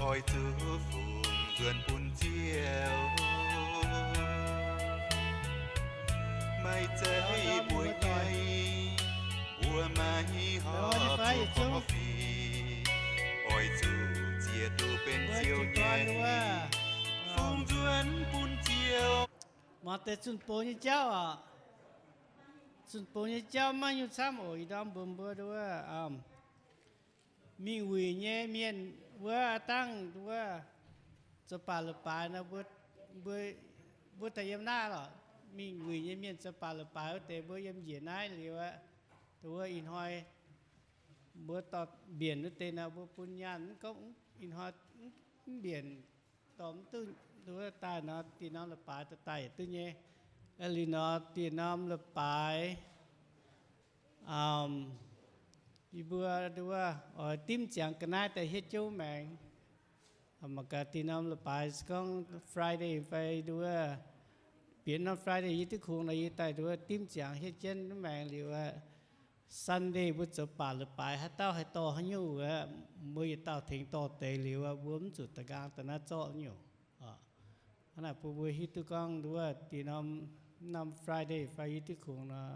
Oix zuqc fungx nzuonx bun Ziouv, maiv zeiz mbuo nyei, mbuo maiv horpc zuqc korv-fih. Oix zuqc ziex duqv benx Ziouv nyei, fungx nzuonx bun Ziouv. Muangx deix zunh bou nyei jauv oc. Zunh bou nyei jauv maiv nyungc camv oc. Ih ndorm mbuox mbuo nduov, mingh wuic nyei mienh wuov dangh nduov zoux baac la'baaix nor, mbuo, mbuo daaih yiem naaiv lorqc. Mingh wuic nyei mienh zoux baac la'baaix wuov deix mbuo yiem njiec naaiv liuz aqv. Nduov ih hnoi mbuo dorh mbienc wuov deix nor, mbuo bun nyaanh mv gorngv ih hnoi mv mbienc dorh mv duqv, nduov daaih nor, dieh norm la'baaix daaih daaih yietc duqv nyei. Liuz nor dieh norm la'baaix, yie mbuo nduov oix dimv ziangx ga'naaiv daaih hietv jouv maengx. Mangc gaax dieh norm la'baaix se gorngv Friday fai nduov, bieqc norm Friday yie duqv kungx nor, yie daaih nduov dimv ziangx hietv jienv maengx liuz aqv. Sunday mbuo zoux baac la'baaix haaix dauh haih dorh haaix nyungc wuov, mbuo yietc dauh tengx dorh deix liuz aqv, mbuo mv zuqc da'nqaang da'naaiv zorqv nyungc. Hnangv naaic bun mbuo hiuv duqv gorngv nduov dieh norm, norm Friday fai yie duqv kungx nor,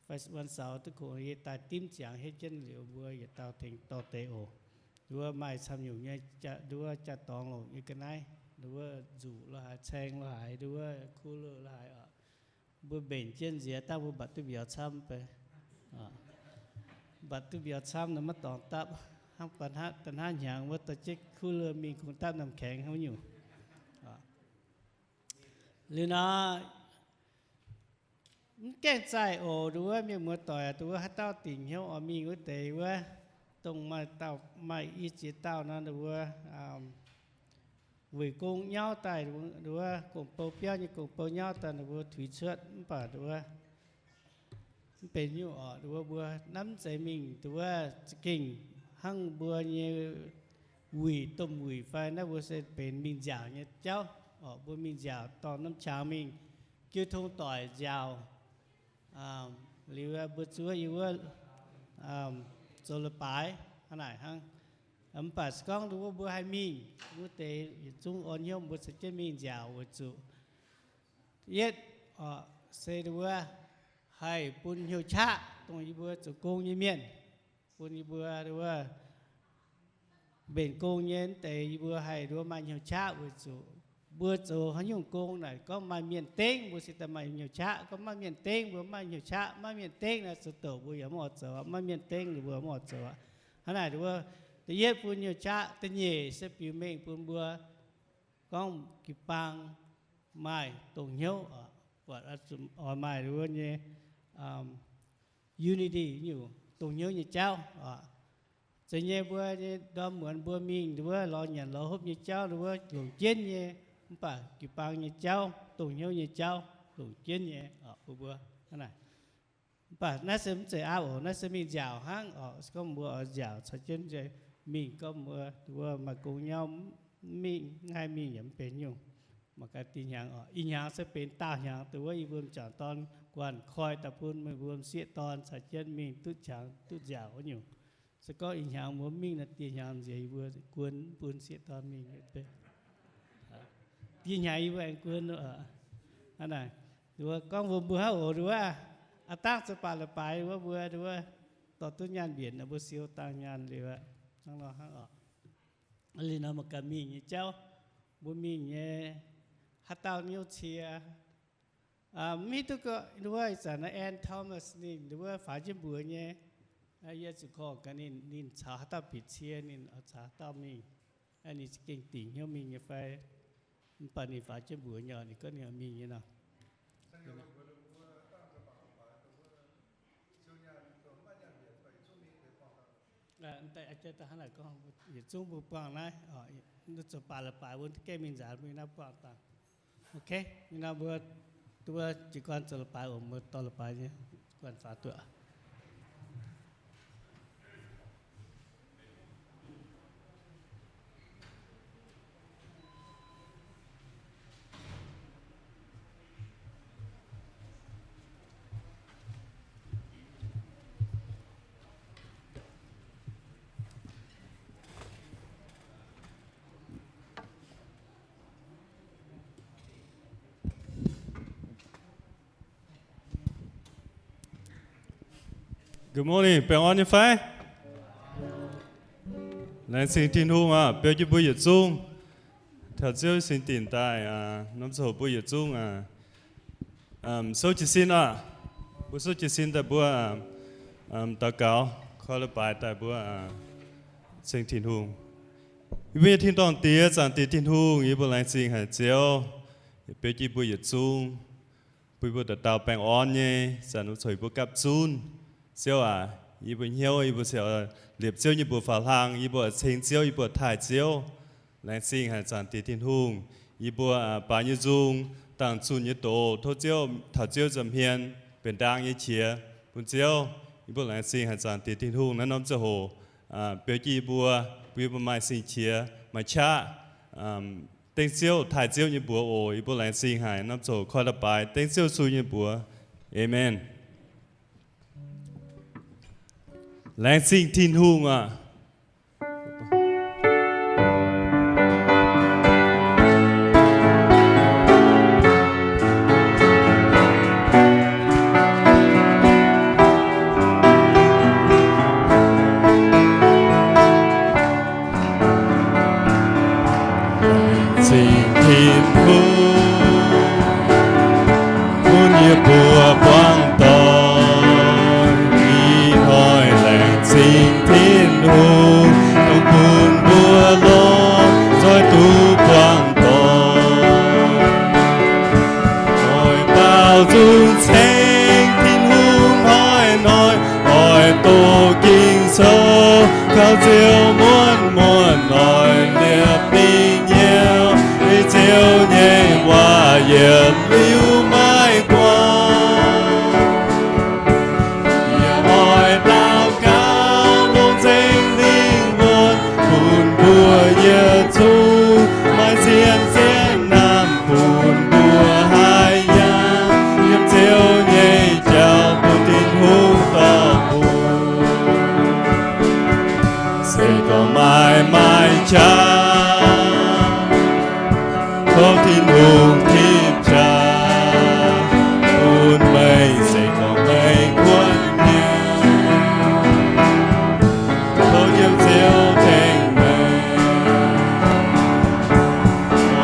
fai วันเสาร์ duqv kungx yie daaih dimv ziangx hietv jienv liuz mbuo yietc dauh tengx dorh deix oc. Nduov maaih camv nyungc nyei, nduov jaa-dorngx longc nyei ga'naaiv, nduov nzuqc lo haaix, caeng lo haaix, nduov kuv lo lo haaix oc. Mbuo mbenc jienv nziex dangh mbuo mbatc duqv mbiauz camv bei. Mbatc duqv mbiauz camv nor maiv dorngx dapv. Hnangv baac hnangv da'hnangv hnyangx wuov dorh jienv kuv lo mingh kungx dapv norm kaengx hnangv nyungc. Liuz nor, mv gaengh zaih oc, nduov mienh muoz doic, nduov haaix dauh dingc hnyouv oix mingh wuov deix wuov, dongh maaih dauh maaih i ziex dauh nor, nduov weic gong nyauv daaih, nduov gong-bou biauv nyei gong-bou nyauv daaih, nduov tuix cuotv mv baac nduov mv benx nyungc oc. Nduov mbuo naaiv mv zeiz mingh nduov za'gengh hnangv mbuo nyei wuic, domh wuic fai naaiv mbuo se benx mingh nziaauc nyei jauv oc. Mbuo mingh nziaauc dorh norm qangx mingh jiu tong doic nziaauc. Liuz mbuo zuov yie wuov zoux leiz-baaix hnangv naaic hnangv. Mv baac se gorngv nduov mbuo haih mingh wuov deix yietc zungv orn hnyouv mbuo caux jienv mingh nziaauc weic zuqc yietv se nduov haih bun hnyouv qaqv dongh yie mbuo zoux gong nyei mienh, bun yie mbuo nduov mbenc gong nyei wuov deix yie mbuo haih nduov maaih hnyouv qaqv weic zuqc mbuo zoux haaix nyungc gong naaic gorngv maaih mienh dengv mbuo se daaih maaih hnyouv qaqv. Gorngv maiv maaih mienh dengv mbuo maiv maaih hnyouv qaqv. Maiv maaih mienh dengv naaic zoux douc mbuo yaac maiv oix zoux aqv. Maiv maaih mienh dengv liuz mbuo maiv oix zoux aqv. Hnangv naaic nduov da'yietv bun hnyouv qaqv, da'nyeic se biux mengh bun mbuo gorngv jiu-baang maaih dongh hnyouv, buatc oix maaih nduov nyei unity nyungc dongh hnyouv nyei jauv. Zeiz nyei mbuo nyei ndorm muonz mbuo mingh nduov lorz nyanc lorz hopv nyei jauv nduov longc jienv nyei, mv baac jiu-baang nyei jauv, dongh hnyouv nyei jauv longc jienv nyei bun mbuo. Mv baac naaiv se mv zeiz aapv oc. Naaiv se mingh nziaauc hnangv oc. Se gorngv mbuo oix nziaauc caux jienv mingh, gorngv mbuo nduov maaih gong nyauv, mv mingh, mv haih mingh yaac mv benx nyungc. Mangc gaax dih hnyangx oc. Ih hnyangx se benx daauh hnyangx dongh wuov yie mbuo m'jangc dorn guanh koi daaih bun meih mbuo m'sieqv dorn caux jienv mingh duqv qangx duqv nziaauc wuov nyungc. Se gorngv ih hnyangx mbuo mv mingh nor, diex hnyangx nziex yie mbuo guon mv bun sieqv dorn mingh. Diex hnyangx yie mbuo aengx guon. Hnangv naaic, nduov gorngv mbuo mbuo hnangv oc nduov, aav dangv zoux baac leiz-baaix wuov mbuo nduov dorh duqv nyaanh mbienc nor mbuo siou dangh nyaanh liuz aqv. Hnangv nor hnangv oc. Liuz nor mangc gaax mingh nyei jauv, mbuo mingh nyei haaix dauh nyouv cie, mv hiuv duqv gorngv nduov ih zanc naaiv Ann Thomas ninh nduov faaux jienv mbuox nyei, yie zuqc korv gaax ninh, ninh caux haaix dauh bieqc cie, ninh caux haaix dauh mingh, ninh za'gengh dingc hnyouv mingh nyei fai. Mv baac ninh faaux jienv mbuox nyei, ninh gorngv ninh oix mingh nyei nor. Yietc zungv mbuo buangh naaiv, zoux baac leiz-baaix mbuo gaengh mingh nzaanx mbuo naaiv buangh dangh. Ok, ninh nor mbuo, mbuo jiez gorn zoux leiz-baaix oc, mbuo dorh leiz-baaix nyei, jiez gorn faaux duqv. Good morning, baengh orn nyei fai? Laengz zingh Tin-Hungh aac, beu jienv mbuo yietc zungv taux Ziouv singx dinc daaih, norm ziangh hoc mbuo yietc zungv souv jiez sin aac. Mbuo souv jiez sin daaih mbuo daux gaux, koi leiz-baaix daaih mbuo ceng Tin-Hungh. Yie mbuo nyei tin-dorngh Diex, Zaangc Diex Tin-Hungh, yie mbuo laengz zingh haic Ziouv, beu jienv mbuo yietc zungv, bun mbuo dauh dauh baengh orn nyei, zanc wuov coux yie mbuo gapv zunv. Ziouv aac, yie mbuo hnyouv yie mbuo se liepc Ziouv nyei mbuox faaux hlang, yie mbuo ceng Ziouv, yie mbuo taaih Ziouv. Laengz zingh haic Zaangc Diex Tin-Hungh, yie mbuo baaix nyei nzung, dangh zunh nyei doz, tov Ziouv taux Ziouv nza'hmien benx ndaang nyei qiex bun Ziouv. Yie mbuo laengz zingh haic Zaangc Diex Tin-Hungh, naaiv norm ziangh hoc beu jienv yie mbuo, bun yie mbuo maaih sing-qiex, maaih qaqv dengv Ziouv, taaih Ziouv nyei mbuox oc. Yie mbuo laengz zingh haic, norm ziangh hoc koi leiz-baaix dengv Ziouv Yesu nyei mbuox. Aamen. Laengz zingh Tin-Hungh aac. Zingh Tin-Hungh bun yie mbuo buangh doic, ih hnoi laengz zingh Tin-Hungh dongh bun mbuo longc nzoih duqv buangh doic. Oix baaux nzung ceng Tin-Hungh hnoi-hnoi, oix doqc Ging-Sou kaux Ziouv muonz-muonz, oix liepc mingh hnyouv ei Ziouv nyei waac yietc liuz maiv guangc. Yie oix daux gaux longc Singx Lingh wuonv bun mbuo yietc zungv maaih zien-zien hnamv bun mbuo haih yangh yiem Ziouv nyei jauv bun Tin-Hungh dorh mbuo. Se gorngv maaih, maaih qaqv, tov Tin-Hungh tipv qaqv bun meih, se gorngv meih kuonx hnyouv, tov Ziouv, Ziouv tengx meih.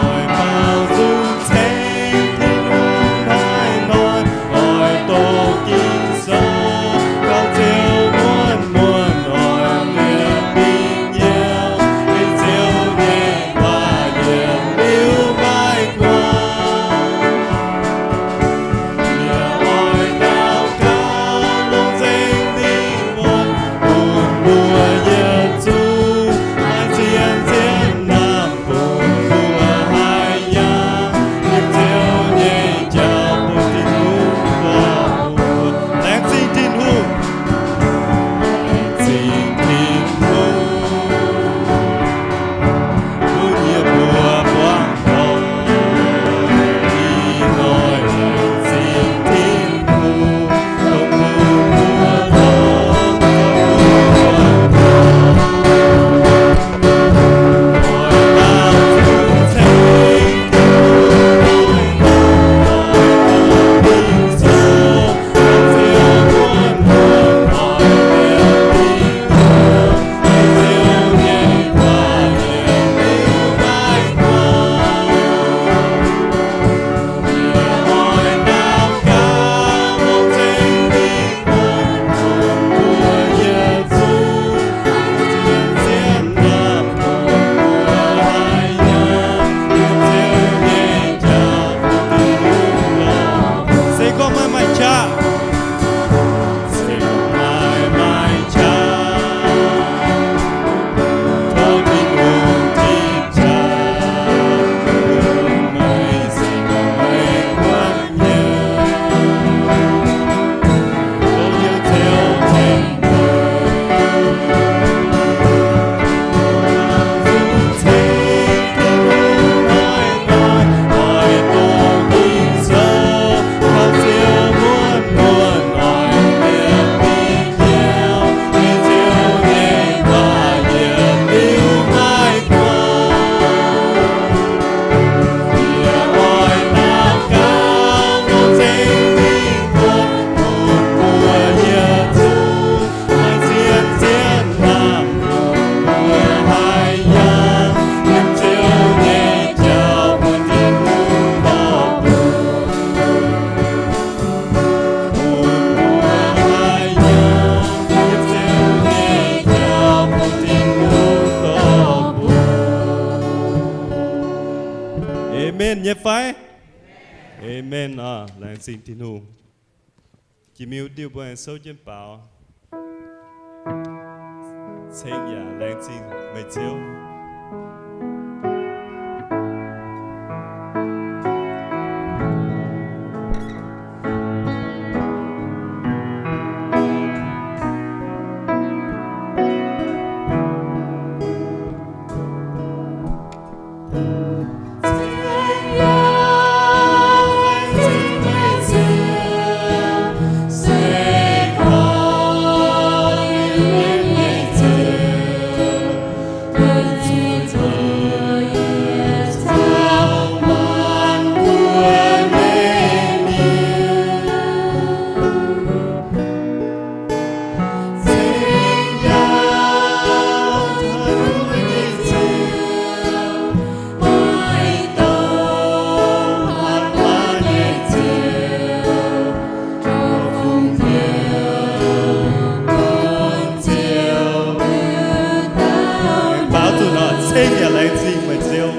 Oix baaux nzung ceng Tin-Hungh hnoi-hnoi, oix doqc Ging-Sou kaux Ziouv muonz-muonz, oix liepc mingh hnyouv ei Ziouv nyei waac yietc liuz maiv guangc. Yie oix daux gaux longc Singx Lingh wuonv bun mbuo yietc zungv nyei fai? Amen oc. Laengz zingh Tin-Hungh. Jiex miuc diuh mbuo aengx souv jienv baaux. Ceng yaac laengz zingh meih Ziouv. Baaux zuqc nor, ceng yaac laengz zingh meih Ziouv.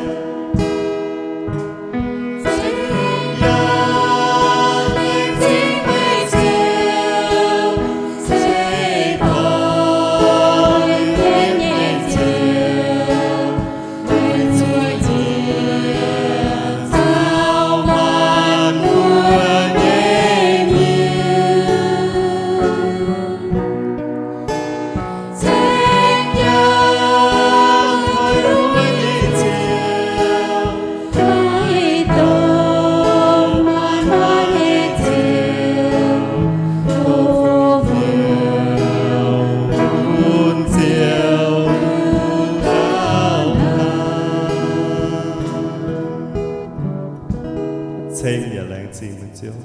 Ceng yaac laengz zingh meih Ziouv.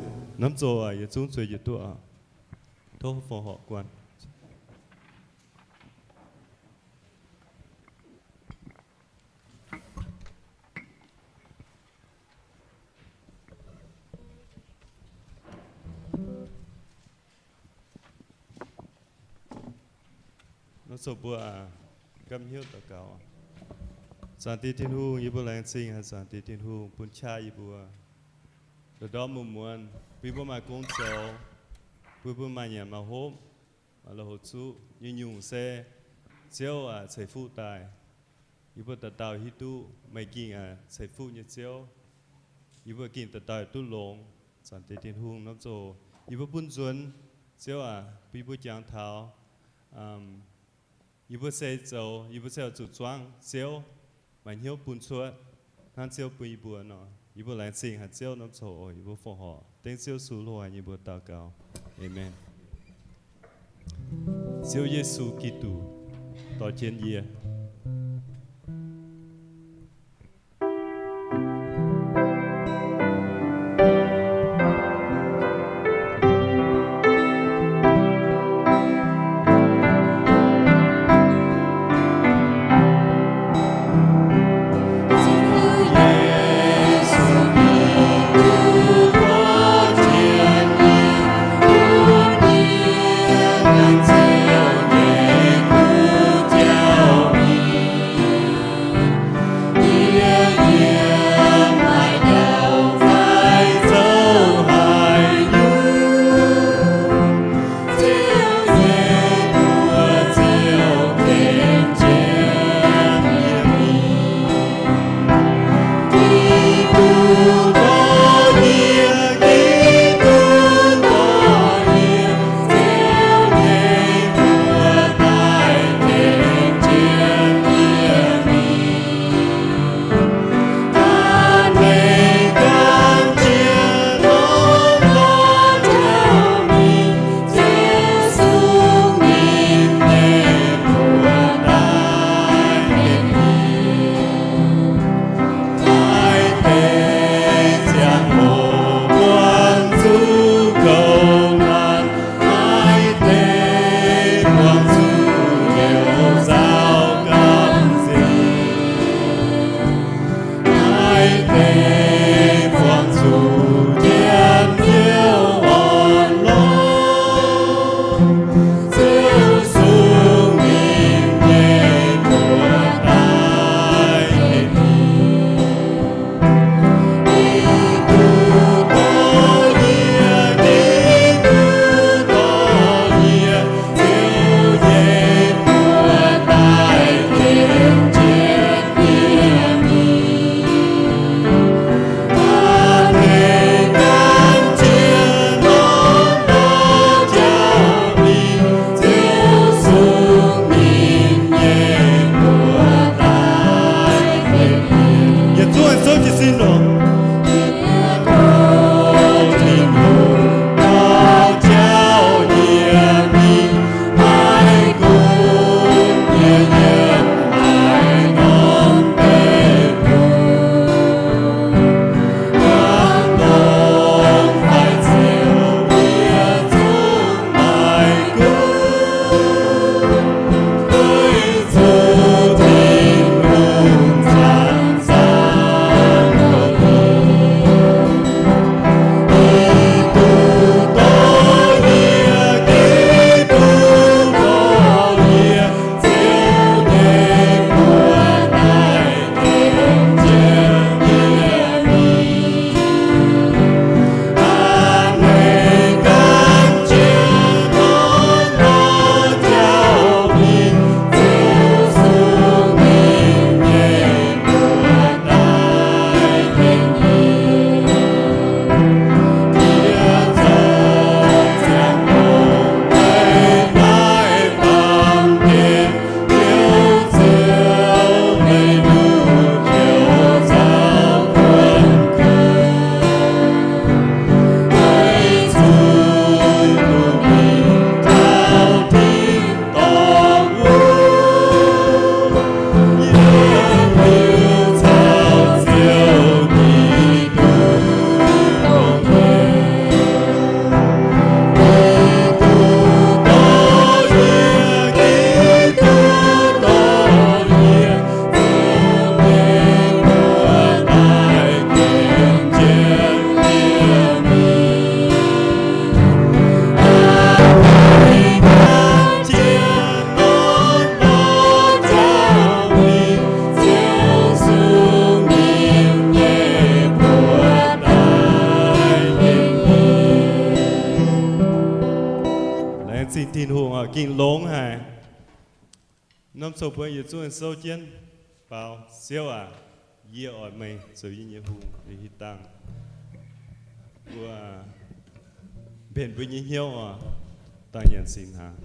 Norm zoh yietc zungv zueiz yietc duqv oc. Tov fongc horc guanh. Nor zoux mbuo aac, gamh hnyouv daux gaux. Zaangc Diex Tin-Hungh, yie mbuo laengz zingh haic Zaangc Diex Tin-Hungh bun qaqv yie mbuo ndorm-ndorm muonz-muonz bun yie mbuo maaih gong zoux, bun yie mbuo maaih nyanc maaih hopv, maaih lui-houx zuqv. Nyungc-nyungc se Ziouv aac ceix fuqv daaih. Yie mbuo dauh dauh hiuv duqv meih gengh aac ceix fuqv nyei Ziouv. Yie mbuo gengh dauh dauh duqv longx. Zaangc Diex Tin-Hungh, norm zoh yie mbuo bun nzuonx, Ziouv aac, bun yie mbuo jangx taux yie mbuo se zoux, yie mbuo se oix zuqc zuangv Ziouv, maaih hnyouv bun cuotv hnangv Ziouv bun yie mbuo nor. Yie mbuo laengz zingh haic Ziouv, norm zoh yie mbuo fongc horc dengv Ziouv Yesu loz-haaix nyei mbuox daux gaux. Aamen. Ziouv Yesu Giduc, dorh jienv yie. Norm cong-mbuo yietc zungv souv jienv faaux. Ziouv aac, yie oix meih zoux yie nyei hungh. Liuz hitv dangh mbuo mbenc mbuo nyei hnyouv oc. Dangh nyanc singx hnaangx.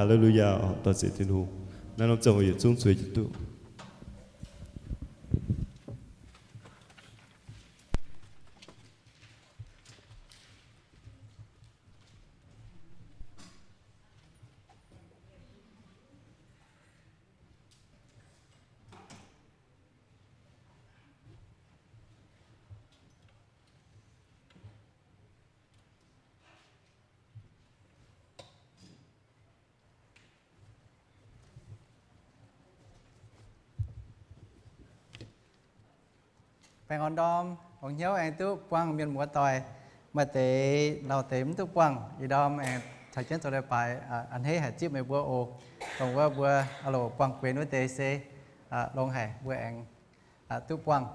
Haa^le^lu^yaa, dorh ziec Tin-Hungh. Naaiv norm zong yietc zungv zueiz jienv duqv. Baengh orn ndorm longx hnyouv aengx duqv buangh mienh muoz doic. Maaih deix lauh deix mv duqv buangh, ih ndorm aengx caux jienv zoux leiz-baaix a'hneiv haic zipv meih mbuo oc. Dongh wuov mbuo loc buangh guenx wuov deix se longx haic, mbuo aengx duqv buangh.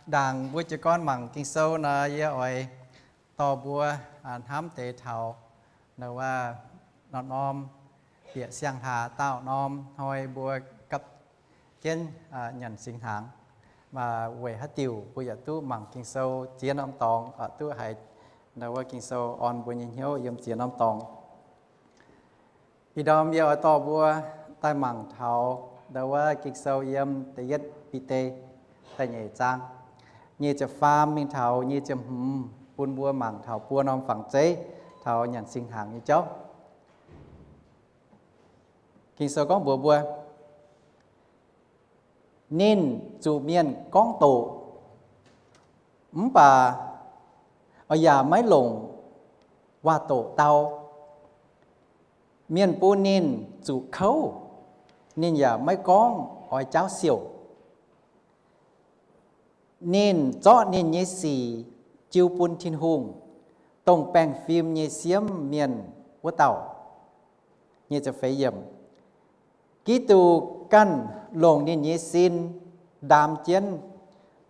Ndaangc mbuo jiez gorn mangc Ging-Sou nor, yie oix dorh mbuo hnamv deix taux norm-norm bieqc siang-hlaax daauh norm hnoi mbuo gapv jienv nyanc singx hnaangx. Weic haaix diuc mbuo yaac duqv mangc Ging-Sou ziex norm dorngx, duqv haiz wuov Ging-Sou orn mbuo nyei hnyouv yiem ziex norm dorngx. Ih ndorm yie oix dorh mbuo daaih mangc taux ndau wuov Ging-Sou yiem da'yietv Bide da'nyeic zaang, nyic ziepc faam mingh taux nyic ziepc hmz, bun mbuo mangc taux buo norm fangx zeiv taux nyanc singx hnaangx nyei jauv. Ging-Sou gorngv mbuox mbuo, ninh zuqc mienh gorngv doqc, mv baac yaac maiv longc waac-doqc dau. Mienh bun ninh zuqc kouv, ninh yaac maiv gorngv oix jaauv siouc. Ninh zorqv ninh nyei sic jiu bun Tin-Hungh, dongh baengh fim nyei siemv mienh wuov dauh. Giduc ganh longc ninh nyei sin ndaam jienv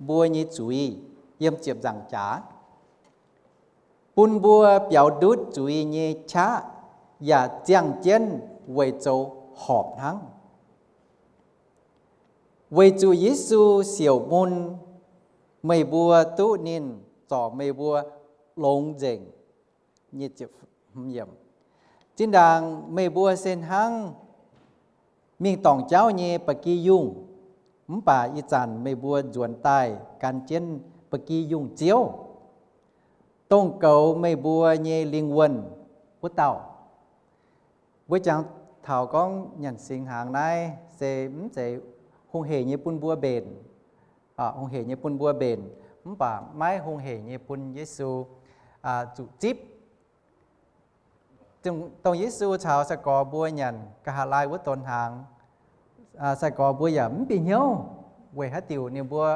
mbuo nyei zuiz yiem ziepc nzaangc jaax, bun mbuo biaux ndutv zuiz nyei qaqv yaac ziangh jienv weic zoux horpc hnangv. Weic zuqc Yesu siouc mun, meih mbuo duqv ninh zorc meih mbuo longx nzengc. Zinh ndaangc meih mbuo se hnangv mingh dorngc jauv nyei ba'gi yungh, mv baac ih zanc meih mbuo nzuonx daaih gan jienv ba'gi yungh Ziouv, dongh goux meih mbuo nyei lingh wuonh wuov dauh. Mbuo jangx taux gorngv nyanc singx hnaangx naaiv se mv zeiz hungh heic nyei bun mbuo mbenc, hungh heic nyei bun mbuo mbenc, mv baac maiv hungh heic nyei bun Yesu zuqc zipv. Dongh Yesu caux sai-gorx mbuo nyanc nqa'haav laai wuov donx hnaangx, sai-gorx mbuo yaac mv bieqc hnyouv weic haaix diuc ninh mbuo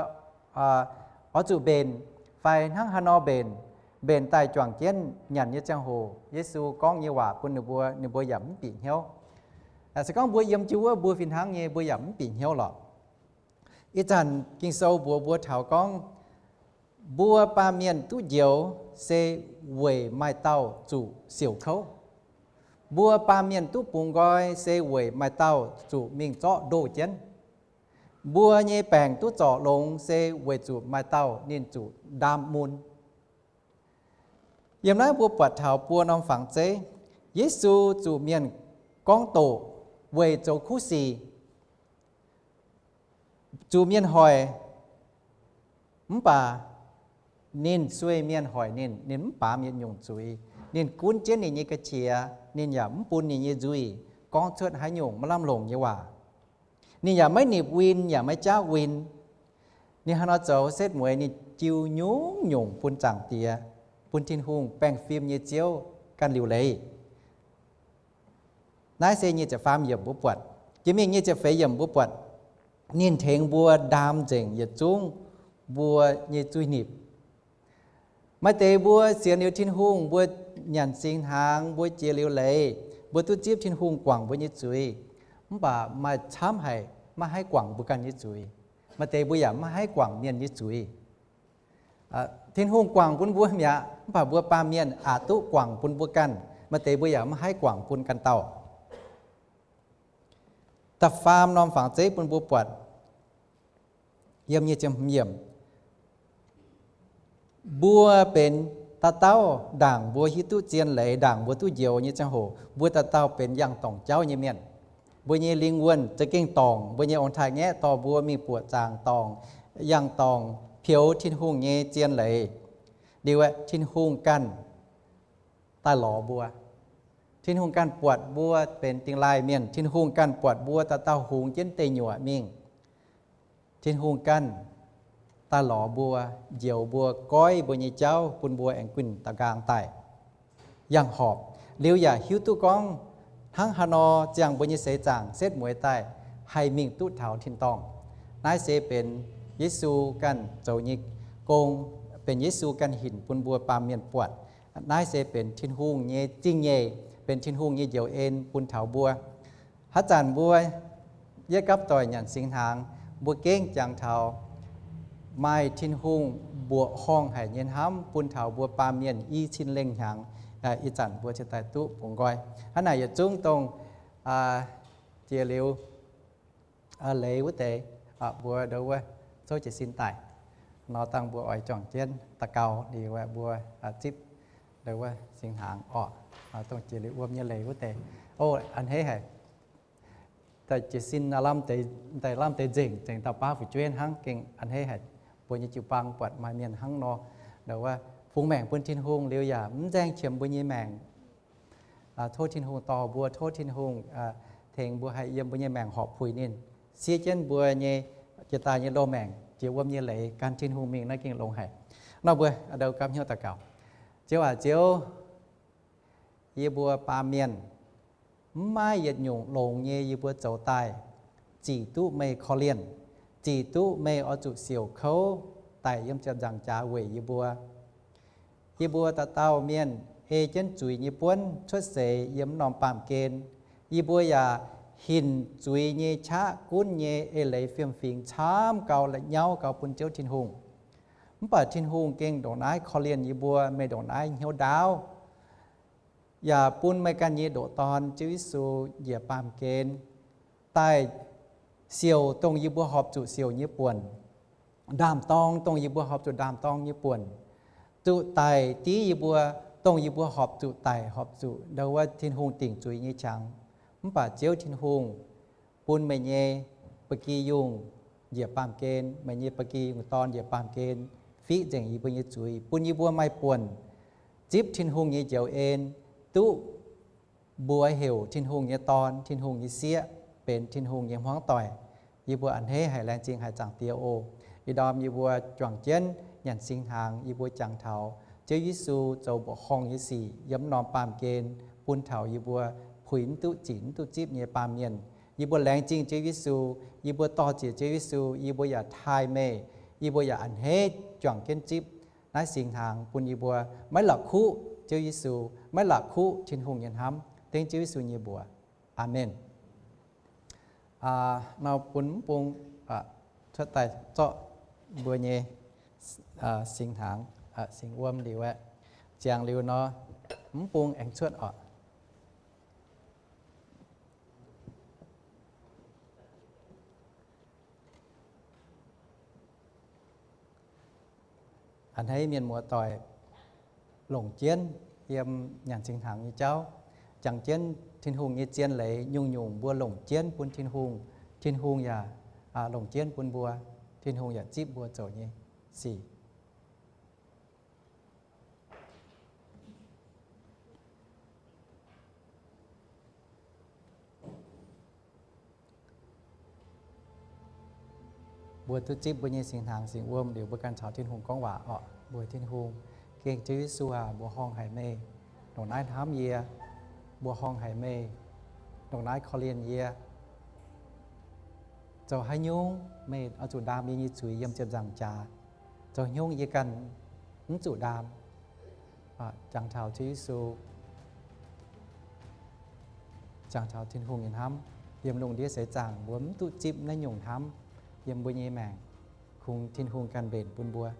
oix zuqc mbenc fai hnangv haaix nor mbenc. Mbenc daaih juangc jienv nyanc nyei ziangh hoc Yesu gorngv nyei waac bun ninh mbuo, ninh mbuo yaac mv bieqc hnyouv. Se gorngv mbuo yiem jiu wuov mbuo fih hnangv nyei mbuo yaac mv bieqc hnyouv lorqc. Ih zanc Ging-Sou mbuox mbuo taux gorngv, mbuo baamh mienh duqv njoux se weic maaih dauh zuqc siouc kouv. Mbuo baamh mienh duqv bungx nqoi se weic maaih dauh zuqc mingh zorqv ndoh jienv. Mbuo nyei baengc duqv zorc longx se weic zuqc maaih dauh ninh zuqc ndaam mun. Yiem naaiv mbuo buatc taux buo norm fangx zeiv. Yesu zuqc mienh gorngv doqc weic zoux kuv sic, zuqc mienh hoic, mv baac ninh sueih mienh hoic ninh, ninh mv baamz yietc nyungc zuiz. Ninh gunv jienv ninh nyei ga'qiex, ninh yaac mv bun ninh nyei nzuih gorngv cuotv haaix nyungc maiv lamh longc nyei waac. Ninh yaac maiv nipc win yaac maiv jaauv win. Ninh hnangv nor zoux setv mueiz ninh jiu nyungc-nyungc bun Zaangc Diex, bun Tin-Hungh baengh fim nyei Ziouv ganh liuc leiz. Naaiv se nyic ziepc faam yiemc mbuo buatc. Jiex mingh nyic ziepc feix yiemc mbuo buatc, ninh tengx mbuo ndaam nzengc yietc zungv mbuo nyei zuiz-nipc. Maaih deix mbuo sienx liuz Tin-Hungh, mbuo nyanc singx hnaangx, mbuo jiex liuz leiz, mbuo duqv zipv Tin-Hungh guangc mbuo nyei zuiz, mv baac maaih camv haic maiv haih guangc mbuo ganh nyei zuiz. Maaih deix mbuo yaac maiv haih guangc mienh nyei zuiz. Tin-Hungh guangc bun mbuo mi'aqv, mv baac mbuo baamh mienh aqc duqv guangc bun mbuo ganh. Maaih deix mbuo yaac maiv haih guangc bun ganh dauh. Da'faam norm fangx zeiv bun mbuo buatc, yiem nyic ziepc hmz yiemc, mbuo benx dauh dauh ndaangc mbuo hiuv duqv zien leiz, ndaangc mbuo duqv njoux nyei ziangh hoc, mbuo dauh dauh benx yangh dorngc jauv nyei mienh. Mbuo nyei lingh wuonh za'gengh dorngc, mbuo nyei ong-taaix-ngaeqv dorh mbuo mingh buoqc zaangc dorngc, yangh dorngc peux Tin-Hungh nyei zien leiz. Liuz aeqv, Tin-Hungh ganh daaih lorz mbuo. Tin-Hungh ganh buatc mbuo benx dingh laaih mienh. Tin-Hungh ganh buatc mbuo dauh dauh hungx jienv deic nyuoqc mingh. Tin-Hungh ganh daaih lorz mbuo, njoux mbuo, goiv mbuo nyei jauv bun mbuo aengx guinh da'nqaang daaih, yangh horpc. Liuz yaac hiuv duqv gorngv hnangv haaix nor ziangh mbuo nyei seix zaangc setv mueiz daaih haih mingh duqv taux tin-dorngh. Naaiv se benx Yesu ganh zoux nyei gong, benx Yesu ganh hinc bun mbuo baamh mienh buatc. Naaiv se benx Tin-Hungh nyei zingh nyeic, benx Tin-Hungh nyei njoux en bun taux mbuo. Haaix zanc mbuo yie gapv doic nyanc singx hnaangx, mbuo gengh jangx taux maaih Tin-Hungh mbuoqc horngh haic nyei hnamv bun taux mbuo baamh mienh i cin lengh hnyangx. Ih zanc mbuo cingx daaih duqv bungx nqoi. Hnangv naaic yietc zungv dongh jiex liuz leiz wuov deix, mbuo ndau wuov cov jiez sin daic nor, dangh mbuo oix juangc jienv daux gaux liuz mbuo zipv ndau wuov singx hnaangx orqc. Dongh jiex liuz wuom nyei leiz wuov deix, o, a'hneiv haic. Daaih jiez sin lamh deix, daaih lamh deix nzengc, zengc dauh baav fu'jueiv hnangv, gengh a'hneiv haic. Mbuo nyei jiu-baang buatc maaih mienh hnangv nor, ndau wuov fungx maengc bun Tin-Hungh liuz yaac mv nzaeng qiemx mbuo nyei maengc. Tov Tin-Hungh dorh mbuo, tov Tin-Hungh tengx mbuo haih yiem mbuo nyei maengc horpc puix ninh, siev jienv mbuo nyei jiex daaih nyei loz-maengc jiex wuom nyei leiz gan Tin-Hungh mingh naaiv gengh longx haic. Nor mbuo ndau gapv hnyouv daux gaux. Ziouv aac, Ziouv, yie mbuo baamh mienh mv maaih yietc nyungc longx nyei yie mbuo zoux daaih zic duqv meih korv-lienh, zic duqv meih oix zuqc siouc kouv daic yiem ziepc nzaangc jaax weic yie mbuo. Yie mbuo dauh dauh mienh ei jienv zuiz nyei buonv cuotv seix yiem norm baamh gen. Yie mbuo yaac hinc zuiz nyei qaqv gunv nyei eix leiz fiem-fingx camv gau, la'nyauv gau bun Ziouv Tin-Hungh. Mv baac Tin-Hungh gengh ndongc naaiv korv-lienh yie mbuo, meih ndongc naaiv hnyouv ndaauv, yaac bun meih ganh nyei ndoqc Dorn, Ziouv Yesu, njiec baamh gen daaih siouc dongh yie mbuo horpc zuqc siouc nyei buonc, ndaam-dorng dongh yie mbuo horpc zuqc ndaam-dorng nyei buonc, zuqc daic div yie mbuo dongh yie mbuo horpc zuqc daic, horpc zuqc ndau wuov Tin-Hungh dingc zuiz nyei qangx. Mv baac Ziouv Tin-Hungh bun meih nyei ba'gi yungh njiec baamh gen, meih nyei ba'gi yungh Dorn njiec baamh gen fiqv nzengc yie mbuo nyei zuiz, bun yie mbuo maaih buonc zipv Tin-Hungh nyei njoux en, duqv mbuox heuc Tin-Hungh nyei dorn, Tin-Hungh nyei sieqv, benx Tin-Hungh nyei hmuangv doic. Yie mbuo a'hneiv haic, laengz zingh haic Zaangc Diex oc. Ih ndorm yie mbuo juangc jienv nyanc singx hnaangx, yie mbuo jangx taux Ziouv Yesu zoux mbuoqc horngh nyei sic yiem norm baamh gen bun taux yie mbuo puix mv duqv zic mv duqv zipv nyei baamh mienh. Yie mbuo laengz zingh Ziouv Yesu, yie mbuo dor-ziec Ziouv Yesu, yie mbuo yaac taaih meih, yie mbuo yaac a'hneiv juangc jienv zipv naaiv singx hnaangx bun yie mbuo maiv la'kuqv Ziouv Yesu, maiv la'kuqv Tin-Hungh nyei hnamv. Dengv Ziouv Yesu nyei mbuox, Aamen. Nor bun mv bung cuotv daaih zorqv mbuo nyei singx hnaangx, singx wuom liuz aeqv, ziangx liuz nor, mv bung aengx cuotv oc. A'hneiv mienh muoz-doic longc jienv yiem nyanc singx hnaangx nyei jauv, jangx jienv Tin-Hungh nyei zien leiz nyungc-nyungc mbuo longc jienv bun Tin-Hungh, Tin-Hungh yaac longc jienv bun mbuo, Tin-Hungh yaac zipv mbuo zoux nyei sic. Mbuo duqv zipv mbuo nyei singx hnaangx singx wuom liuz, mbuo ganh caux Tin-Hungh gorngv waac oc. Mbuox Tin-Hungh, Gengh Ziouv Yesu aac, mbuoqc horngh haic meih ndongc naaiv hnamv yie, mbuoqc horngh haic meih ndongc naaiv korv-lienh yie. Zoux haaix nyungc meih oix zuqc ndaam yie nyei zuiz yiem ziepc nzaangc jaax? Zoux haaix nyungc yie ganh mv zuqc ndaam? Jangx taux Ziouv Yesu, jangx taux Tin-Hungh nyei hnamv. Yiem lungh ndiev seix zaangc mbuo mv duqv zipv naaiv nyungc hnamv yiem mbuo nyei maengc. Kungx Tin-Hungh ganh mbenc bun mbuo.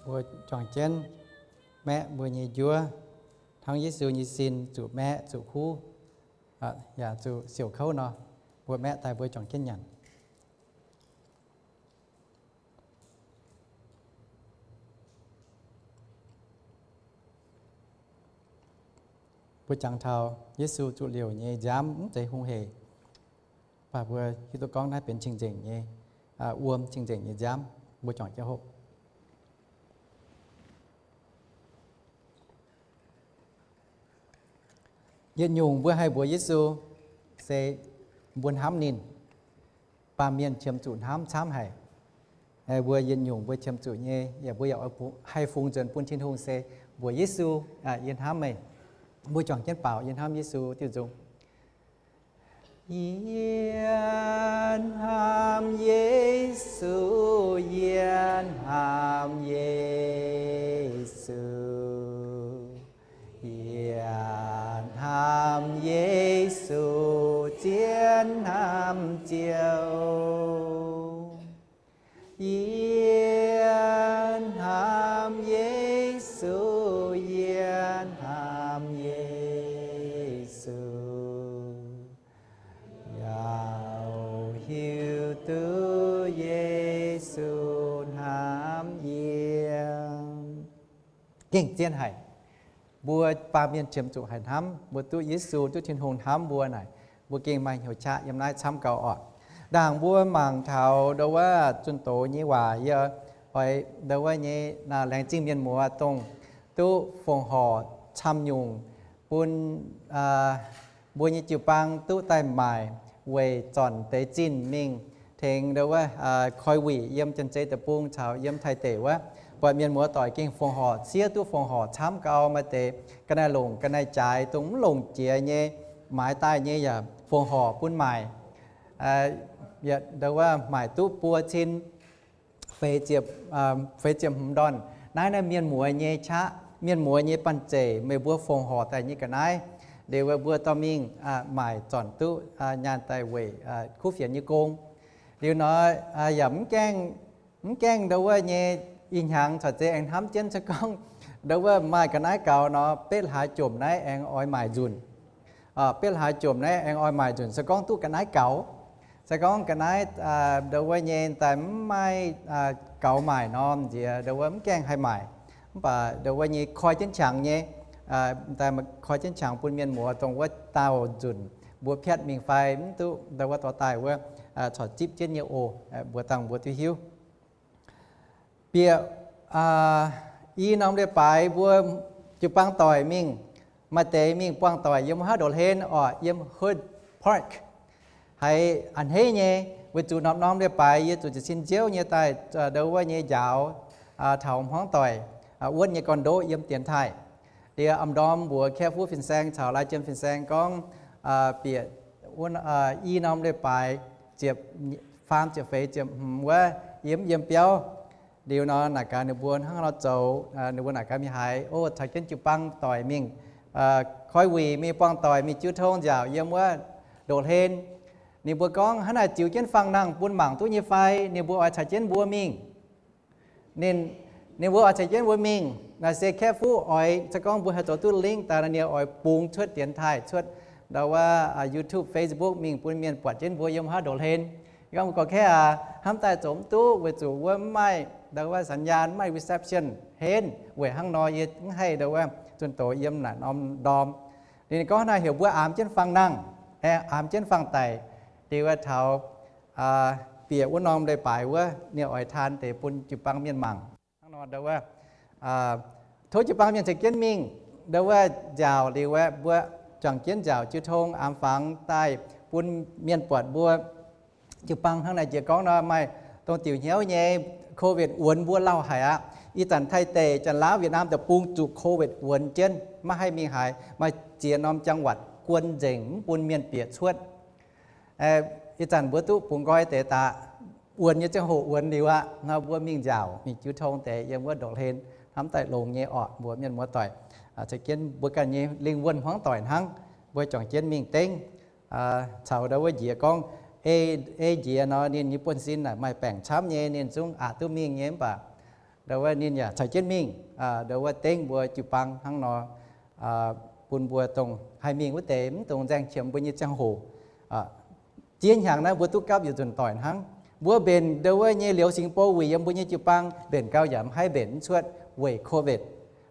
Mbuo juangc jienv maeqv mbuo nyei njuov, hnangv Yesu nyei sin zuqc maeqv zuqc huv, yaac zuqc siouc kouv nor, mbuo maeqv daaih mbuo juangc jienv nyanc. Mbuo jangx taux Yesu zuqc liouc nyei nziaamv mv zeiz hungh hec, mv baac mbuo hiuv duqv gorngv naaiv benx cing-nzengc nyei, wuom cing-nzengc nyei nziaamv. Mbuo juangc jienv hopv. Yietc nyungc mbuo haih mbuox Yesu se mbuo hnamv ninh. Baamh mienh qiemx zuqc hnamv camv haic. Mbuo yietc nyungc mbuo qiemx zuqc nyei, yaac mbuo yaac haih fungx nzuonx bun Tin-Hungh se mbuox Yesu, yie hnamv meih. Mbuo juangc jienv baaux, yie hnamv Yesu diuh nzung. Yie hnamv Yesu, yie hnamv Yesu. Yie hnamv Yesu, zien hnamv Ziouv. Yie hnamv Yesu, yie hnamv Yesu. Yaac hiuv duqv Yesu hnamv yie. Gengh zien haic. Mbuo baamh mienh qiemx zuqc haiz hnamv, mbuo duqv Yesu, duqv Tin-Hungh hnamv mbuo naaic, mbuo gengh maaih hnyouv qaqv yiem naaiv camv gau oc. Ndaangc mbuo mangc taux ndau wuov zunh doz nyei waac, yie oix ndau wuov nyei laengz zingh mienh muoz dongh duqv fongc horc camv nyungc bun mbuo nyei jiu-baang duqv daaih maaic weic zornc deix zinh mingh tengx ndau wuov koi wuic yiem Janx-Zei Deic-Bung caux yiem Taiv deic wuov. Buatc mienh muoz doic gengh fongc horc, siev duqv fongc horc camv gau, maaih deix ga'naaiv longc ga'naaiv jaaix, dongh mv longc jiex nyei, maaiz daaih nyei yaac fongc horc bun maaic. Ndau wuov maaic duqv buo cin feix ziepc, feix ziepc hmz ndorn. Naaiv naaiv mienh muoz nyei qaqv, mienh muoz nyei banh zeic, meih mbuo fongc horc daaih nyei ga'naaiv, liuz mbuo dorh mingh maaic zornc duqv nyaanh daaih weic kuv fienx nyei gong. Liuz nor, yaac mv gaengh, mv gaengh ndau wuov nyei ih hnyangx caux zeiz aengx hnamv jienv se gorngv ndau wuov maaih ga'naaiv gaux nor, betv hlaax jomc naaiv aengx oix maaic nzunc. Betv hlaax jomc naaiv aengx oix maaic nzunc, se gorngv duqv ga'naaiv gaux. Se gorngv ga'naaiv ndau wuov nyei daaih mv maaih gaux maaic nor, nziex ndau wuov mv gaengh haih maaic. Mv baac ndau wuov nyei koi jienv qangx nyei, daaih koi jienv qangx bun mienh muoz dongh wuov daauh nzunc mbuo piatv mingh fai mv duqv ndau wuov dorh daaih wuov, corc zipv jienv nyei oc. Mbuox dangh mbuo duqv hiuv. Bieqc i norm leiz-baaix mbuo jiu-baang doic mingh, maaih deix mingh buangh doic yiem wuov haav ndoqv hlen orqc, yiem Hood Park. Haiz a'hneiv nyei, weic zuqc norm-norm leiz-baaix yie zuqc jiez sin nziouv nyei daaih ndau wuov nyei njaaux taux hmuangv doic wuonv nyei gorn-ndoqv yiem dienx taaih. Liuz am ndorm mbuox Kaeqv Fuqv fin-saeng caux Lai Jiem fin-saeng gorngv, bieqc i norm leiz-baaix ziepc faam ziepc feix ziepc hmz wuov yiem, yiem biauv. Liuz nor naaic gaax ninh mbuo hnangv nor zoux, ninh mbuo naaic gaax mingh haaix, o, caux jienv jiu-baang doic mingh, koi wuic mingh buangh doic mingh jiu tong nziaauc yiem wuov ndoqv hlen. Ninh mbuo gorngv hnangv naaic ziux jienv fangx nangh bun mangc duqv nyei fai, ninh mbuo oix caux jienv mbuo mingh. Ninh, ninh mbuo oix caux jienv mbuo mingh. Naaic se Kaeqv Fuqv oix, se gorngv mbuo haih zoux duqv link daaih, ninh oix bungx cuotv dienx taaih, cuotv ndau wuov YouTube, Facebook mingh bun mienh buatc jienv mbuo yiem haav ndoqv hlen. Gorngv mbuo gorx-kaeqv aac, hnamv daaih zoux mv duqv weic zuqc wuov mv maaih ndau wuov สัญญาณ, mv maaih reception henv. Weic hnangv nor yie mv haih ndau wuov zunh doz yiem naaic norm ndorm. Liuz ninh gorngv naaic heuc mbuo aamx jienv fangx nangh, aamx jienv fangx daic. Liuz wuov taux bieqc wuov norm leiz-baaix wuov, ninh oix taan deix bun jiu-baang mienh mangc. Hnangv nor ndau wuov, tov jiu-baang mienh caux jienv mingh ndau wuov nziaauc. Liuz wuov mbuo juangc jienv nziaauc jiu tong aamx fangx daaih bun mienh buatc mbuo jiu-baang hnangv naaic jiex gorngv nor maaih dongh diuc hnyouv nyei. Covid wuonx mbuo lauh haic aqv. Ih zanc Taiv deic, Janx-Laauv, Vietnam deic-bung zuqc Covid wuonx jienv, maiv haih mingh haaix, maaih ziex norm จังหวัด guon nzengc mv bun mienh bieqc cuotv. Ih zanc mbuo duqv bungx nqoi deix daaih, wuonx nyei ziangh hoc wuonx liuz aqv nor, mbuo mingh nziaauc mingh jiu tong deix yiem wuov ndoqv hlen, hnamv daaih longx nyei orqc. Mbuox mienh muoz doic, caux jienv mbuo ganh nyei lingh wuonh hmuangv doic hnangv, mbuo juangc jienv mingh dengv. Caux ndau wuov njiec gorngv, ei njiec nor ninh nyei buonv-sin naaic maaih baengc camv nyei, ninh zungv aqc duqv mingh nyei. Mv baac Ndau wuov ninh yaac caux jienv mingh, ndau wuov dengv mbuo jiu-baang hnangv nor, bun mbuo dongh haih mingh wuov deix mv dungx nzaeng qiemx mbuo nyei ziangh hoc. Jiex hnyangx naaiv mbuo duqv gapv yietc nzunc doic hnangv. Mbuo mbenc ndau wuov nyei liuz Singapore wuic yiem mbuo nyei jiu-baang mbenc gau yaac mv haih mbenc mv cuotv weic COVID.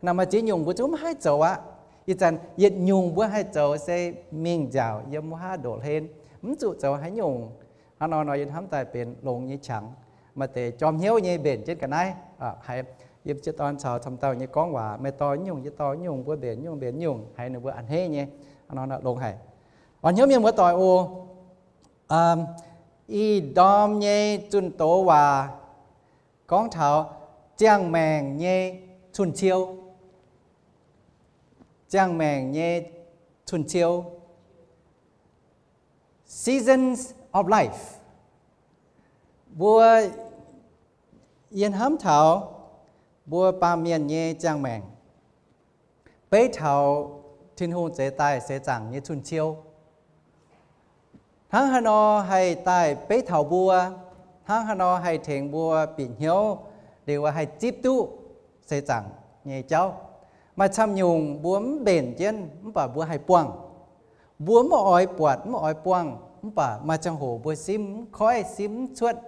Naaic maaih ziex nyungc mbuo zungv mv haih zoux aqv. Ih zanc yietc nyungc mbuo haih zoux se mingh nziaauc yiem wuov haav ndoqv hlen, mv zuqc zoux haaix nyungc. Hnangv nor nor yie hnamv daaih benx longx nyei qangx. Maaih deix jorm hnyouv nyei mbenc jienv ga'naaiv, haiz yiem jiex dorn caux camv dauh nyei gorngv waac, meih dorh nyungc, yie dorh nyungc, mbuo mbenc nyungc, mbenc nyungc, haiz ninh mbuo a'hneiv nyei. Hnangv nor longx haic. Orn hnyouv mienh muoz doic oc. Ih ndorm nyei zunh doz waac gorngv taux ziangh maengc nyei cun-ciou. Ziangh maengc nyei cun-ciou, seasons of life. Mbuo, yie hnamv taux mbuo baamh mienh nyei ziangh maengc beiv taux Tin-Hungh zeix daaih seix zaangc nyei cun-ciou. Hnangv haaix nor haih daaih beiv taux mbuo? Hnangv haaix nor haih tengx mbuo bieqc hnyouv liuz haih zipv duqv seix zaangc nyei jauv? Maaih camv nyungc mbuo mv mbenc jienv mv baac mbuo haih buangh. Mbuo mv oix buatc, mv oix buangh, mv baac maaih ziangh hoc mbuo simv mv koiv, simv mv cuotv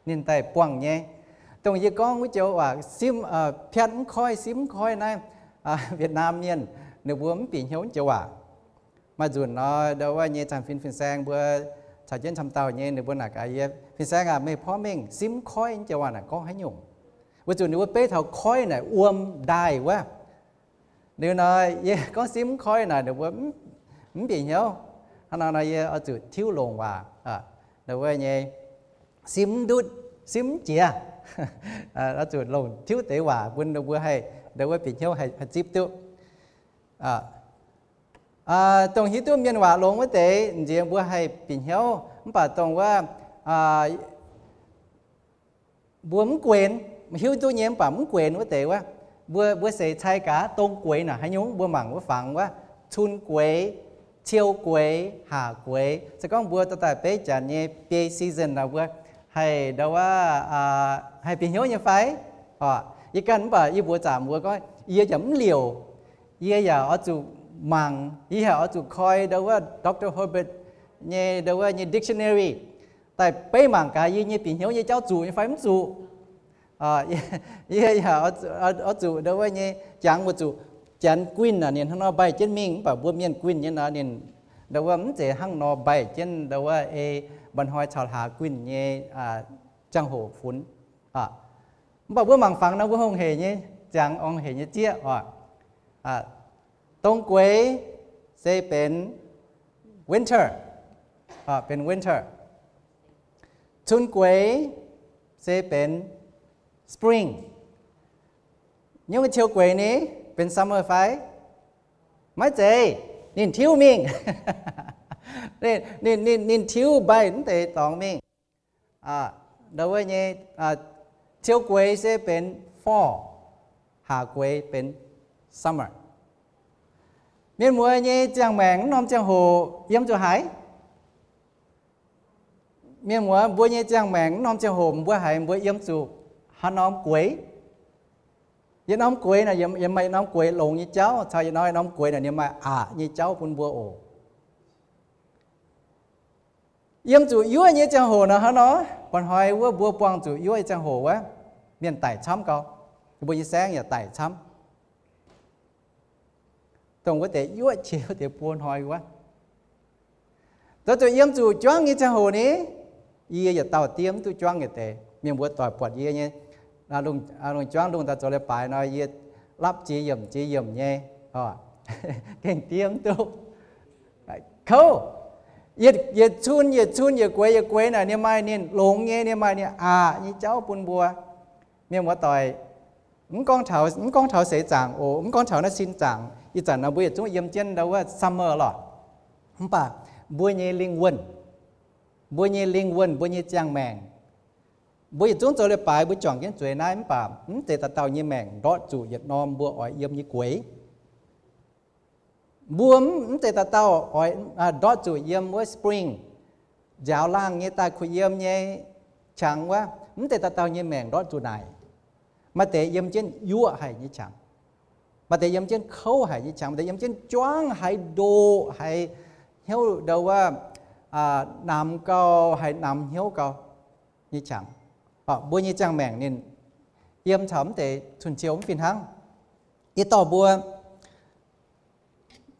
ninh daaih buangh nyei. Dongh yie gorngv wuov joux waac simv, piatv mv koiv, simv mv koiv naaiv, Vietnam mienh ninh mbuo mv bieqc hnyouv joux waac. Maaih nzunc nor, ndau wuov nyei zanc fin fin-saeng mbuo caux jienv camv dauh nyei, ninh mbuo naaic gaax yie, Fin-saeng aac, meih porv mengh simv mv koiv joux waac naaic gorngv haaix nyungc? Weic zuqc ninh mbuo beiv taux koiv naaic wuom ndaaih wuov. Liuz nor, yie gorngv simv mv koiv naaic ninh mbuo mv bieqc hnyouv. Hnangv nor nor yie oix zuqc tiuv longc waac, ndau wuov nyei simv mv ndutv, simv mv jiex. Oix zuqc longc tiuv deix waac bun ninh mbuo haih ndau wuov bieqc hnyouv haih zipv duqv. Dongh hiuv duqv mienh waac longx wuov deix nziex mbuo haih bieqc hnyouv, mv baac dongh wuov mbuo mv guenx, hiuv duqv nyei mv baac mv guenx wuov deix wuov, mbuo, mbuo seix cai gaax dongh gueix naaic haaix nyungc, mbuo mangc wuov fangx wuov, cun gueix, ciou gueix, haac gueix. Se gorngv mbuo dorh daaih beiv janx nyei biei season nor, mbuo haih ndau wuov, haih bieqc hnyouv nyei fai? Yie ganh mv baac yie mbuox zaamc mbuo gorngv yie yaac mv liouc. Yie yaac oix zuqc mangc, yie yaac oix zuqc koi ndau wuov Doctor Herbert nyei ndau wuov nyei dictionary daaih beiv mangc gaax yie nyei bieqc hnyouv nyei jauv zuqc nyei fai mv zuqc. Yie yaac oix zuqc ndau wuov nyei jangx mbuo zuqc Janx guinh naaic ninh hnangv nor mbaih jienv mingh, mv baac mbuo mienh guinh nyei nor ninh ndau wuov mv zeiz hnangv nor mbaih jienv ndau wuov ei mba'hnoi caux hlaax guinh nyei ziangh hoc funx. Mv baac mbuo mangc fangx nor mbuo hungh heic nyei ziangx, hungh heic nyei zieqv oc. Dongh gueix se benx winter, benx winter. Cun gueix se benx spring. Nyungc ciou gueix ni benx summer fai? Maiv zeiz. Ninh tiuv mingh. Ninh, ninh, ninh tiuv mbaih mv deix dorngx mingh. Ndau wuov nyei, ciou gueix se benx fall, haac gueix benx summer. Mienh muoz nyei ziangh maengc mv norm ziangh hoc yiem zuqc haaix? Mienh muoz, mbuo nyei ziangh maengc mv norm ziangh hoc mbuo haiz mbuo yiem zuqc haaix norm gueix? Yietc norm gueix naaic, yietc maaih yietc norm gueix longx nyei jauv, caux yietc norm, yietc norm gueix naaic ninh maaih aqc nyei jauv bun mbuo oc. Yiem zuqc yuoqv nyei ziangh hoc nor hnangv nor, mba'hnoi wuov mbuo buangh zuqc yuoqv nyei ziangh hoc wuov, mienh daic camv gau, mbuo nyei saengv yaac daic camv. Dongh wuov deix yuoqv qiex wuov deix buo hnoi wuov. Zoux zuqc yiem zuqc juangv nyei ziangh hoc ni, yie yietc dauh diev mv duqv juangv yietc deix. Mienh mbuo doic buatc yie nyei lungh juangv lungh daaih zoux leiz-baaix nor, yie lapv jiex yiemc jiex yiemc nyei, gengh diev mv duqv. Kouv, yietc cun yietc cun, yietc gueix yietc gueix naaic ninh maaih ninh longx nyei, ninh maaih ninh aqc nyei jauv bun mbuo. Mienh muoz doic, mv gorngv taux, mv gorngv taux seix zaangc oc, mv gorngv taux naaiv sin zaangc, ih zanc nor mbuo yietc zungv yiem jienv ndau wuov summer lorqc. Mv baac mbuo nyei lingh wuonh, mbuo nyei lingh wuonh, mbuo nyei ziangh maengc, mbuo yietc zungv zoux leiz-baaix mbuo juangc jienv zueiz naaiv, mv baac mv zeiz dauh dauh nyei maengc ndortv zuqc yietc norm mbuo oix yiem nyei gueix. Mbuo mv, mv zeiz dauh dauh oix ndortv zuqc yiem wuov spring, nziaaux laangh nyei daaih kuh yiem nyei qangx wuov, mv zeiz dauh dauh nyei maengc ndortv zuqc naaic. Maaih deix yiem jienv yuoqv haic nyei qangx. Maaih deix yiem jienv kouv haic nyei qangx. Maaih deix yiem jienv juangv haiz ndoqc, haiz hnyouv ndau wuov, namx gau, haiz namx hnyouv gau nyei qangx. Mbuo nyei ziangh maengc ninh yiem caux mv deix cun-ciou mv fih hnangv. Yie dorh mbuo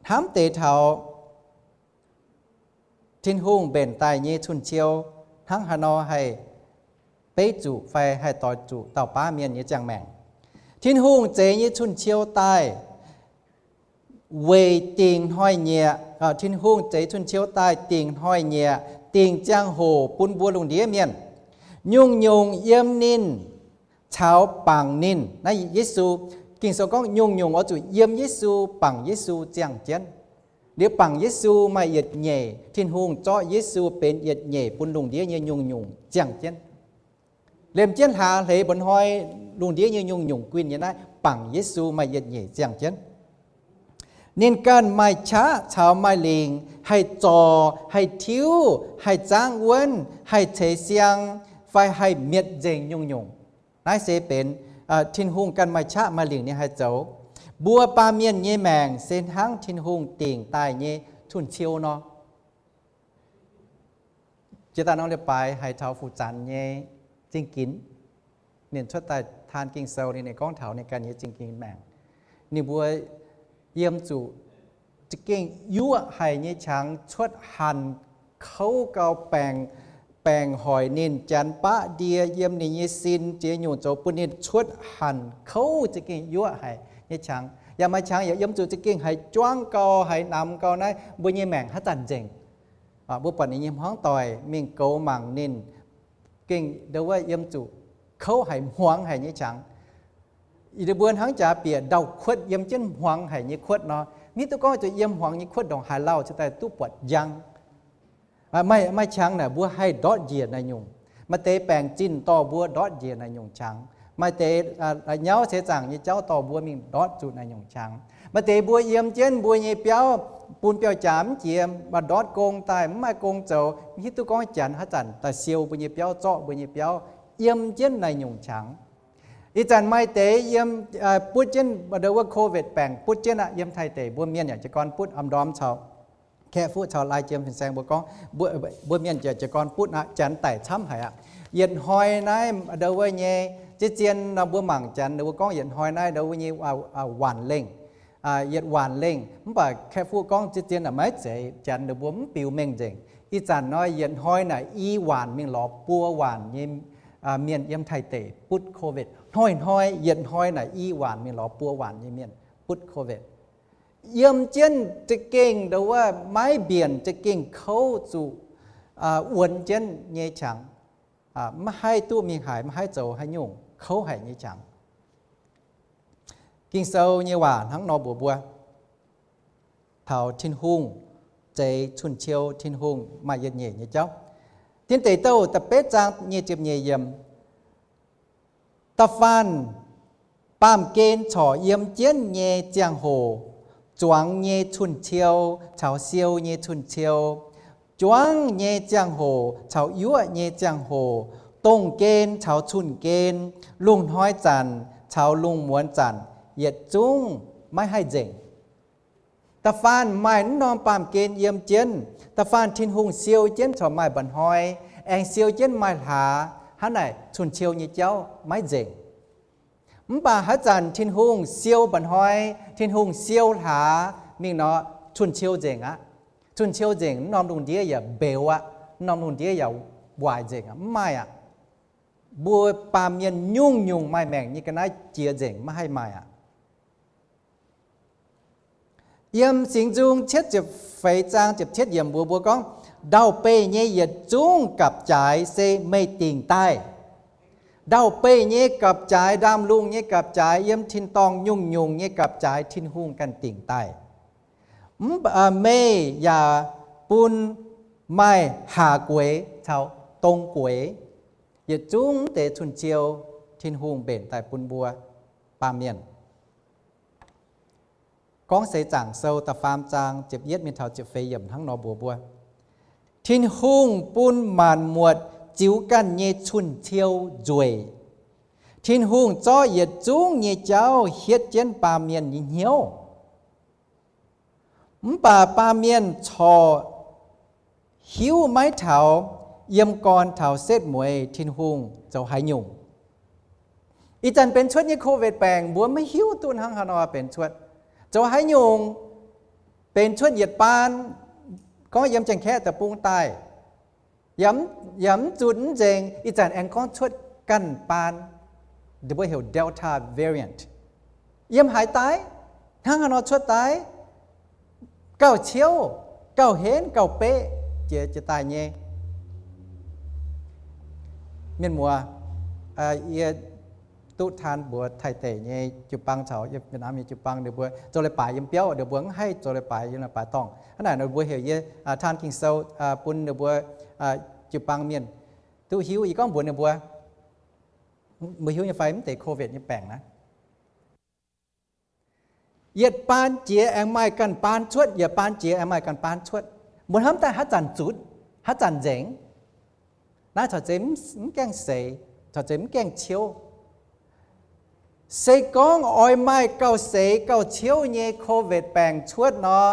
hnamv deix taux Tin-Hungh mbenc daaih nyei cun-ciou hnangv haaix nor haih beiv zuqc fai haih doix zuqc dauh baav mienh nyei ziangh maengc. Tin-Hungh zeix nyei cun-ciou daaih weic dingc hnoi-nyieqc. Tin-Hungh zeix cun-ciou daaih dingc hnoi-nyieqc, dingc ziangh hoc bun mbuo lungh ndiev mienh. Nyungc-nyungc yiem ninh caux bangc ninh. Naaiv Yesu, Ging-Sou gorngv nyungc-nyungc oix zuqc yiem Yesu, bangc Yesu ziangh jienv. Liuz bangc Yesu maaih yietc nyeic, Tin-Hungh zorqv Yesu benx yietc nyeic bun lungh ndiev nyei nyungc-nyungc ziangh jienv. Liemh jienv hlaax hleix mba'hnoi lungh ndiev nyei nyungc-nyungc guinh nyei naaiv, bangc Yesu maaih yietc nyeic ziangh jienv. Ninh ganh maaih qaqv caux maaih lingc, haih zorc, haih tiuv, haih zaangv wuonv, haih ceix siang, fai haih mietc nzengc nyungc-nyungc. Naaiv se benx Tin-Hungh ganh maaih qaqv maaih lingc ninh haih zoux. Mbuo baamh mienh nyei maengc se hnangv Tin-Hungh dingc daaih nyei cun-ciou nor. Jiex daaih norm leiz-baaix haiz taux Fu Zanx nyei zingh ginx. Ninh cuotv daaih taan Ging-Sou, ninh, ninh gorngv taux ninh ganh nyei zingh ginx maengc. Ninh mbuo yiem zuqc za'gengh yuoqv haic nyei qangx cuotv hanc kouv gau, baengc, baengc hoic ninh, janx baqv ndie yiem ninh nyei sin, ziex nyungc zoux bun ninh cuotv hanc kouv za'gengh yuoqv haic nyei qangx. Yaac maaih qangx yaac yiem zuqc za'gengh haiz juangv gau, haiz namx gau. Naaiv mbuo nyei maengc haaix zanc nzengc? Mbuo buatc ninh nyei hmuangv doic mingh goux mangc ninh, gengh ndau wuov yiem zuqc kouv haic, hmuangx haic nyei qangx. Yie mbuo hnangv jaax bieqc ndau-kuotv yiem jienv hmuangx haic nyei kuotv nor, mv hiuv duqv gorngv zuqc yiem hmuangx nyei kuotv ndongc haaix lauh cingx daaih duqv buatc njang. Maaih, maaih qangx naaic mbuo haih ndortv njiec naaiv nyungc. Maaih deix baengc zinh dorh mbuo ndortv njiec naaiv nyungc qangx. Maaih deix la'nyauv seix zaangc nyei jauv dorh mbuo mingh ndortv zuqc naaiv nyungc qangx. Maaih deix mbuo yiem jienv mbuo nyei biauv bun biauv-jaax mv jiex, mv baac ndortv gong daaih mv maaih gong zoux, mv hiuv duqv gorngv janx haaix zanc daaih siou mbuo nyei biauv, zorqv mbuo nyei biauv, yiem jienv naaiv nyungc qangx. Ih zanc maaih deix yiem, butv jienv ndau wuov COVID baengc butv jienv aqv. Yiem Taiv deic mbuo mienh yaac jiez gorn butv, am ndorm caux Kaeqv Fuqv caux Lai Jiem fin-saeng mbuo gorngv, mbuo mienh yaac jiez gorn butv aqv. Janx daic camv haic aqv. Yietc hnoi naaiv ndau wuov nyei, zien-zien nor mbuo mangc janx ninh mbuo gorngv yietc hnoi naaiv ndau wuov nyei waanc lengh, yietc waanc lengh. Mv baac Kaeqv Fuqv gorngv zien-zien naaic maiv zeiz, janx ninh mbuo mv biux mengh nzengc. Ih zanc nor yietc hnoi naaic i waanc mingh lorz buo waanc nyei mienh yiem Taiv deic butv COVID. Hnoi-hnoi, yietc hnoi naaic i waanc mingh lorz buo waanc nyei mienh butv COVID. Yiem jienv za'gengh ndau wuov maiv mbienc, za'gengh kouv zuqc wuonx jienv nyei qangx. Maiv haih duqv mingh haaix, maiv haih zoux haaix nyungc, kouv haic nyei qangx. Ging-Sou nyei waac hnangv nor mbuox mbuo taux Tin-Hungh zeix cun-ciou, Tin-Hungh maaih yietc nyeic nyei jauv. Tin Deic Douh da'betv zaang nyic ziepc nyeic yiemc. Da'faanh baamh gen corc yiem jienv nyei ziangh hoc, zuangx nyei cun-ciou caux siou nyei cun-ciou, juangv nyei ziangh hoc caux yuoqv nyei ziangh hoc, dongh gen caux cun-gen, lungh hnoi zanc caux lungh muonz zanc, yietc zungv maiv haih nzengc. Da'faanh maaih naaiv norm baamh gen yiem jienv, da'faanh Tin-Hungh siou jienv corc maaih mba'hnoi, aengx siou jienv maaih hlaax, hnangv naaic cun-ciou nyei jauv maiv nzengc. Mv baac haaix zanc Tin-Hungh siou mba'hnoi, Tin-Hungh siou hlaax mingh nor, cun-ciou nzengc aqv. Cun-ciou nzengc, naaiv norm lungh ndiev yaac mbeux aqv, naaiv norm lungh ndiev yaac waaic nzengc aqv, mv maaih aqv. Mbuo baamh mienh nyungc-nyungc maaih maengc nyei ga'naaiv jiex nzengc, maiv haih maaih aqv. Yiem Singx Nzung cietv ziepc feix zaang ziepc cietv yiemc mbuox mbuo gorngv, ndau-beih nyei yietc zungv gapv-jaaix se meih dingc daaih. Ndau-beih nyei gapv-jaaix, ndaamv-lungh nyei gapv-jaaix, yiem tin-dorngh nyungc-nyungc nyei gapv-jaaix Tin-Hungh ganh dingc daaih. Mv, meih yaac bun maaih haac gueix caux dong gueix. Yietc zungv deix cun-ciou Tin-Hungh mbenc daaih bun mbuo baamh mienh. Gorngv Seix Zaangc Sou da'faam zaang ziepc yietv mingh taux ziepc feix yiemc hnangv nor mbuox mbuo, Tin-Hungh bun maanc muotc ziux ganh nyei cun-ciou nzueic. Tin-Hungh zorqv yietc zungv nyei jauv hietv jienv baamh mienh nyei hnyouv. Mv baac baamh mienh corc hiuv maiv taux yiem gorn taux setv mueiz Tin-Hungh zoux haaix nyungc. Ih zanc benx cuotv nyei Covid baengc mbuo maiv hiuv duqv hnangv haaix nor benx cuotv, zoux haaix nyungc benx cuotv yietc baan, gorngv yiem Janx-Kaeqv deic-bung daaih, yaac mv zunh mv nzengc. Ih zanc aengx gorngv cuotv ganh baan, mbuo heuc Delta variant, yiem haaix daaih, hnangv haaix nor cuotv daaih, gauh ciouv, gauh henv, gauh beqv jiex jiex daaih nyei. Mienh muoz, yie duqv taan mbuox Taiv deic nyei jiu-baang caux Việt Nam nyei jiu-baang ninh mbuo zoux leiz-baaix yiem biauv, ninh mbuo mv haih zoux leiz-baaix yiem leiz-baaix dorngh. Hnangv naaic ninh mbuo heuc yie taan Ging-Sou bun ninh mbuo jiu-baang mienh duqv hiuv. Yie gorngv mbuox ninh mbuo, mbuo hiuv nyei fai mv deix Covid nyei baengc naaiv, yietc baan jiex aengx maaih ganh baan cuotv, yietc baan jiex aengx maaih ganh baan cuotv. Mbuo hnamv daaih haaix zanc zutc, haaix zanc nzengc. Naaiv corc zeiz mv gaengh seix, corc zeiz mv gaengh ciouv. Se gorngv oix maaih gauh seix gauh ciouv nyei Covid baengc cuotv nor,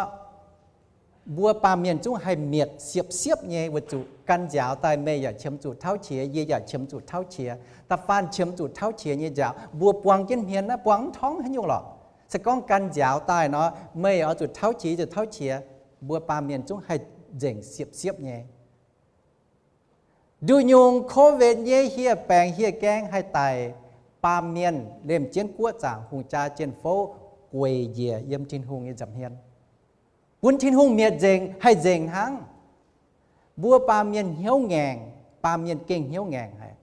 mbuo baamh mienh zungv haih mietc siepv-siepv nyei weic zuqc gan nziaaux daaih meih yaac qiemx zuqc tauv qiex, yie yaac qiemx zuqc tauv qiex, da'faanh qiemx zuqc tauv qiex nyei nziaaux. Mbuo buang jienv hmien naaiv buang mv torngv haaix nyungc lorqc. Se gorngv gan nziaaux daaih nor, meih oix zuqc tauv qiex, yie zuqc tauv qiex, mbuo baamh mienh zungv haih nzengc siepv-siepv nyei. Nduqc nyungc Covid nyei hieh baengc hieh gaeng haih daic, baamh mienh liemh jienv guoqv zaangc hungh jaa jien-fouv gueic njiec yiem Tin-Hungh nyei nza'hmien, bun Tin-Hungh mietc nzengc, haih nzengc hnangv. Mbuo baamh mienh hnyouv ngaengc, baamh mienh gengh hnyouv ngaengc haic.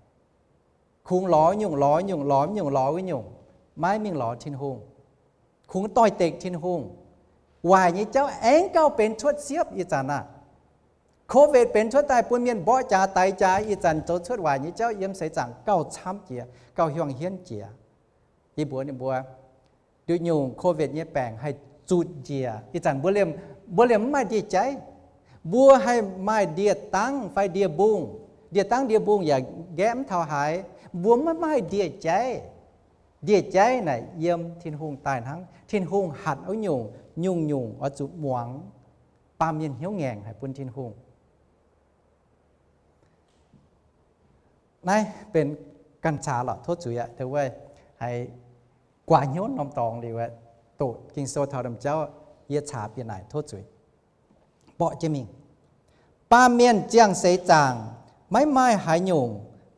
Kungx lorz nyungc lorz nyungc lorz nyungc lorz wuov nyungc, maiv mingh lorz Tin-Hungh. Kungx doix-dekc Tin-Hungh. Waaic nyei jauv aengx gauh benx cuotv siepv ih zanc aah. Covid benx cuotv daaih bun mienh mborqv jaax daix jaax, ih zanc zoux cuotv waaic nyei jauv yiem seix zaangc gauh camv jiex, gauh hiuang hienv jiex. Yie mbuox ninh mbuo, nduqc nyungc Covid nyei baengc haih zutc njiec ih zanc mbuo liemh, mbuo liemh mv maaih ndie-jaiv. Mbuo haih maaih ndie-dangv fai ndie-mbungh. Ndie-dangv ndie-mbungh yaac nqaeqv mv taux haaix. Mbuo maiv maaih ndie-jaiv. Ndie-jaiv naaic yiem Tin-Hungh daaih hnangv. Tin-Hungh hatc wuov nyungc, nyungc-nyungc oix zuqc muangx. Baamh mienh hnyouv ngaengc haic bun Tin-Hungh. Naaiv benx ganh caax lorqc, tov zuiz aqv. Wuov haiz guaax hnyouv norm dorngx liuz, doqc Ging-Sou taux domh jauv, yie caax bieqc naaic, tov zuiz borqv jienv mingh. Baamh mienh ziangh seix zaangc maiv maaih haaix nyungc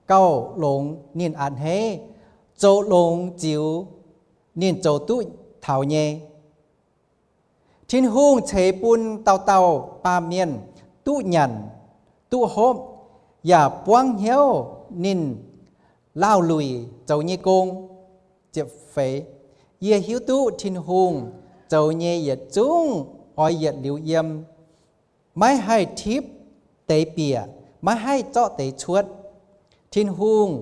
gauh longx ninh a'hneiv, zoux longx ziux ninh zoux duqv taux nyei. Tin-Hungh ceix bun dauh dauh baamh mienh duqv nyanc, duqv hopv, yaac buangv hnyouv ninh laauh luic zoux nyei gong. Ziepc feix, yie hiuv duqv Tin-Hungh zoux nyei yietc zungv oix yietc liuz yiem, maiv haih tipv deix bieqc, maiv haih zorqv deix cuotv. Tin-Hungh